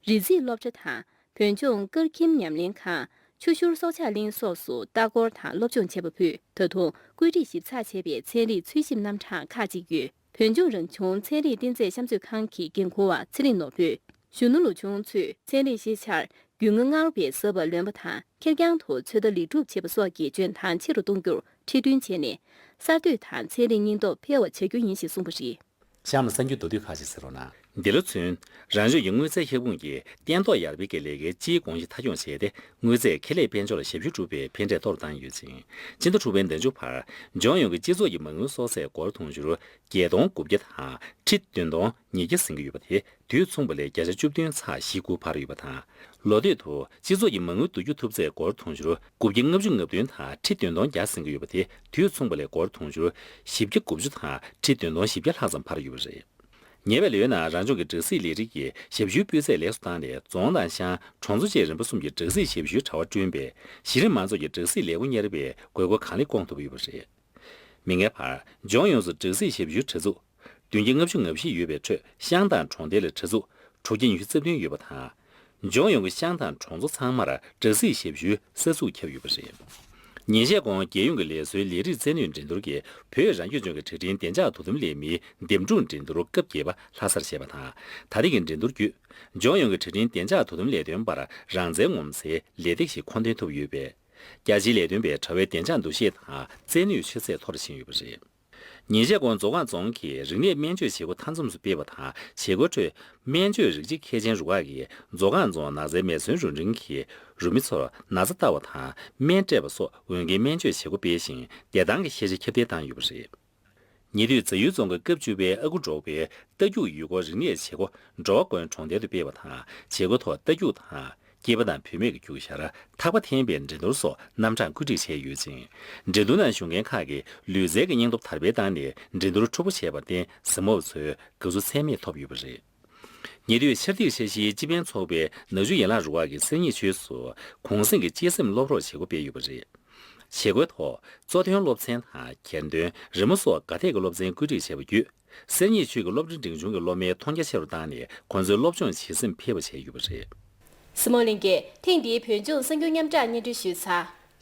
རི་འཛེག་སློབ་གྲྭ་དང་བོད་ལྗོངས་སྐར་ཁྱིམ་ཉམས་ལེན་ཁང་། ཆུ་ཤུར་སྲོག་ཆགས་གླིང་སོགས་སུ་ལྟ་སྐོར་དང་སློབ་སྦྱོང་བྱེད་པ་ཕུད། ད་དུང་བཀོད་སྒྲིག་ཞིབ་ཚགས་བྱས་པའི་ཚན་རིག་འཚོལ་ཞིབ་རྣམ་གྲངས་ཁག་ཅིག་ཡོད། བོད་ལྗོངས་རང་བྱུང་ཚན་རིག་རྟེན་རྫས་བཤམས་མཛོད་ཁང་གི་འགན་འཁུར་བ་ཚེ་རིང་ནོར་བུས། གཞོན་ནུ་ལོ་ཆུང་ཚོས་ཚན་རིག་ཤེས་བྱར་རྒྱུས་མངའ་སྔར་བས་ཟབ་པ་ལོན་པ་དང་། ཁེར་རྐྱང་དུ་ཚོད་ལྟ་ལེགས་གྲུབ་བྱེད་པ་སོགས་ཀྱི་འཇོན་ཐང་ཆེ་རུ་གཏོང་རྒྱུར་ཁྲིད་སྟོན་བྱས་ནས། གསར་གཏོད་དང་ཚན་རིག་སྙིང་སྟོབས་འཕེལ་བ་བྱ་རྒྱུ་ཡིན་ཞེས་གསུངས་པ་རེད། གཤམ་ལ་གསར་འགྱུར་མདོར་བསྡུས་ཁག་ཅིག་གསན་རོགས་གནང་། འདི་ལོ་ཚུན། རང་ལྗོངས་ཀྱི་དངུལ་རྩའི་ཁྱབ་ཁོངས་ཀྱི་བརྟན་ཐོག་ཡར་འཕེལ་གྱི་ལས་ཀའི་སྤྱིའི་དགོངས་གཞི་མཐའ་འཁྱོངས་བྱས་ཏེ། དངུལ་རྩས་ཁེ་ལས་དཔལ་འབྱོར་ལ་ཞབས་ཞུ་སྒྲུབ་པའི་ཕན་འབྲས་མཐོ་རུ་བཏང་ཡོད་ཅིང་། སྤྱི་ཟླ་དྲུག་པའི་ཟླ་མཇུག་བར། ལྗོངས་ཡོངས་ཀྱི་སྤྱི་ཚོགས་ཀྱི་མ་དངུལ་གསོག་ཚད་སྒོར་དུང་ཕྱུར་བརྒྱད་སྟོང་དགུ་བརྒྱ་དང་ཁྲི་བདུན་སྟོང་ཉིས་བརྒྱ་ཟིན་གྱི་ཡོད་པ་དེ། དུས་མཚུངས་པ་ལས་བརྒྱ་ཆ་བཅུ་བདུན་ཚེག་བཞི་དགུ་འཕར་ཡོད་པ་དང་། ལོ་སྟོད་དུ་སྤྱི་ཚོགས་ཀྱི་མ་དངུལ་བསྡུ་རྒྱུ་ཐུབ་ཚད་སྒོར་དུང་ཕྱུར་དགུ་བརྒྱ་ལྔ་བཅུ་ང་བདུན་དང་ཁྲི་བདུན་སྟོང་བརྒྱ་ཟིན་གྱི་ཡོད་པ་དེ། དུས་མཚུངས་པ་ལས་སྒོར་དུང་ཕྱུར་བཞི་བརྒྱ་དགུ་བཅུ་དང་ཁྲི་བདུན་སྟོང་བཞི་བརྒྱ་ལྷག་ཙམ་འཕར་ཡོད་པ་རེད། ཉེ་བའི་ལོའི་ནང་རང་ལྗོངས་ཀྱི་སྦྲག་སྲིད་ལས་རིགས་ཀྱི་ཞབས་ཞུའི་སྤུས་ཚད་ལེགས་སུ་བཏང་ནས། རྫོང་དང་ཤང་། གྲོང་ཚོ་བཅས་རིམ་པ་གསུམ་གྱི་སྦྲག་སྲིད་ཞབས་ཞུའི་དྲ་བ་བསྐྲུན་པས། གཞི་རིམ་མང་ཚོགས་ཀྱི་སྦྲག་སྲིད་ལས་སྒོ་གཉེར་བའི་དགོས་མཁོ་གང་ལེགས་སྐོང་ཐུབ་ཡོད་པ་རེད། མིག་སྔའི་བར། ལྗོངས་ཡོངས་སུ་སྦྲག་སྲིད་ཞབས་ཞུའི་དྲ་ཚུགས་བདུན་བརྒྱ་ལྔ་བཅུ་ང་བཞི་ཡོད་པའི་ཁྲོད། ཤང་དང་གྲོང་རྡལ་ལ་དྲ་ཚུགས་དྲུག་བརྒྱ་ཉི་ཤུ་རྩ་བདུན་ཡོད་པ་དང་། ལྗོངས་ཡོངས་ཀྱི་ཤང་དང་གྲོང་ཚོ་ཚང་མར་སྦྲག་སྲིད་ཞབས་ཞུའི་ས་ཚུགས་ཁྱབ་ཡོད་པ་རེད། ཉིན་ཤས་གོང་རྒྱལ་ཡོངས་ཀྱི་ལས་བཟོའི་ལས་རིགས་རྩལ་ནུས་འགྲན་བསྡུར་གྱི་བོད་རང་སྐྱོང་ལྗོངས་ཀྱི་དྲ་འཕྲིན་བདེ་འཇགས་དོ་དམ་ལས་མིའི་འདེམས་སྒྲུག་འགྲན་བསྡུར་སྐབས་བརྒྱད་པ་ལྷ་སར་བྱས་པ་དང་། ད་ཐེངས་ཀྱི་འགྲན་བསྡུར་བརྒྱུད། ལྗོངས་ཡོངས་ཀྱི་དྲ་འཕྲིན་བདེ་འཇགས་དོ་དམ་ལས་དོན་པར་རང་རྩལ་ངོམ་སའི་ལས་སྟེགས་ཤིག་མཁོ་འདོན་ཐུབ་ཡོད་པས། རྒྱ་ཆེའི་ལས་དོན་པའི་དྲ་བའི་བདེ་འཇགས་འདུ་ཤེས་དང་རྩལ་ནུས་ཆུ་ཚད་མཐོ་རུ་ཕྱིན་ཡོད་པ་རེད། ཉིན་ཤས་གོང་མཛོ་སྒང་རྫོང་གིས་རིག་གནས་སྨན་བཅོས་བྱེད་སྒོ་མཐའ་མཚམས་སུ་སྤེལ་བ་དང་། བྱེད་སྒོའི་ཁྲོད་སྨན་བཅོས་རིགས་གཅིག་མཁས་ཅན་རུ་ཁག་གིས་མཛོ་སྒང་རྫོང་ན་ཚའི་མེ་ཟོན་རུ་འབྲིང་གི་རུ་མི་ཚོར་ན་ཚ་ལྟ་བ་དང་སྨན་སྤྲད་པ་སོགས་འོས་འགན་སྨན་བཅོས་བྱེད་སྒོ་སྤེལ་ཞིང་། བདེ་ཐང་གི་ཤེས་བྱ་ཁྱབ་གདལ་བཏང་ཡོད་པ་རེད། ཉེ་དུས་རྫ་ཡུལ་རྫོང་གི་སྐབས་བཅུ་པའི་ཨ་ཁུ་འབྲོག་པའི་རྟ་རྒྱུག་ཡུལ་སྐོར་རིག་གནས་བྱེད་སྒོ་འབྲོག་དགོན་གྲོང་རྡལ་དུ་སྤེལ་བ་དང་། བྱེད་སྒོའི་ཐོག་རྟ་རྒྱུག་དང་། སྐྱེས་པ་དང་བུད་མེད་ཀྱི་རྒྱུག་ཤར་ཐག་པ་འཐེན་པའི་འགྲན་བསྡུར་སོགས་རྣམ་གྲངས་བཀོད་སྒྲིག་བྱས་ཡོད་ཅིང་། འགྲན་བསྡུར་ནང་ཞུགས་མཁན་ཁག་གིས་ལུས་རྩལ་གྱི་སྙིང་སྟོབས་དར་སྤེལ་བཏང་ནས་འགྲན་བསྡུར་འཁྲུག་པོ་བྱས་པར་བརྟེན། གཟིགས་མོ་བ་ཚོའི་དགའ་བསུ་ཚད་མེད་ཐོབ་ཡོད་པ་རེད། ཉེ་དུས་ཆར་ཐིགས་འཆར་གཞིའི་སྤྱི་ཕན་ཚོགས་པའི་ནག་ཆུ་ཡན་ལག་རུ་ཁག་གིས་གསེར་རྙེད་ཆུས་སུ་གུང་གསེང་གི་གཅེས་སེམས་སློབ་རོགས་བྱེད་སྒོ་སྤེལ་ཡོད་པ་རེད། བྱེད་སྒོའི་ཐོག་གཙོ་དོན་སློབ་ཚན་དང་། གྱེར་འདོན། རི་མོ་སོགས་ག་ཐད་ཀྱི་སློབ་ཚན་བཀོད་སྒྲིག་བྱས་པ་བརྒྱུད། གསེར་རྙེད་ཆུས་ཀྱི་སློབ་གྲྭ་འབྲིང་ཆུང་གི་སློབ་མའི་མཐོང་རྒྱ་ཆེ་རུ་བཏང་ནས། ཁོང་ཚོའི་སློབ་སྦྱོང་བྱེད་སེམས་འཕེལ་བ་བྱས་ཡོད་པ་རེད། སི་མོ་གླིང་གིས་ཐེངས་འདིའི་བོད་ལྗོངས་གསར་འགྱུར་མཉམ་བསྒྲགས་སྙན་སྒྲོན་ཞུས་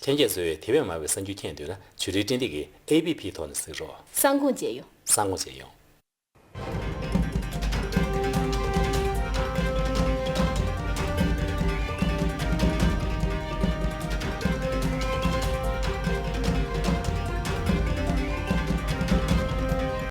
ཚར། ལྷན་རྒྱས་ཚོས་དེ་བས་མང་བའི་གསར་འགྱུར་མཁྱེན་འདོད་ན། བརྒྱུད་རིམ་སྤྲིན་སྟེགས་ཀྱི་ཨེ་པི་ཕི་ཐོག་ནས་གཟིགས་རོགས། གསར་འགོད་མཇལ་ཡོང་། གསར་འགོད་མཇལ་ཡོང་།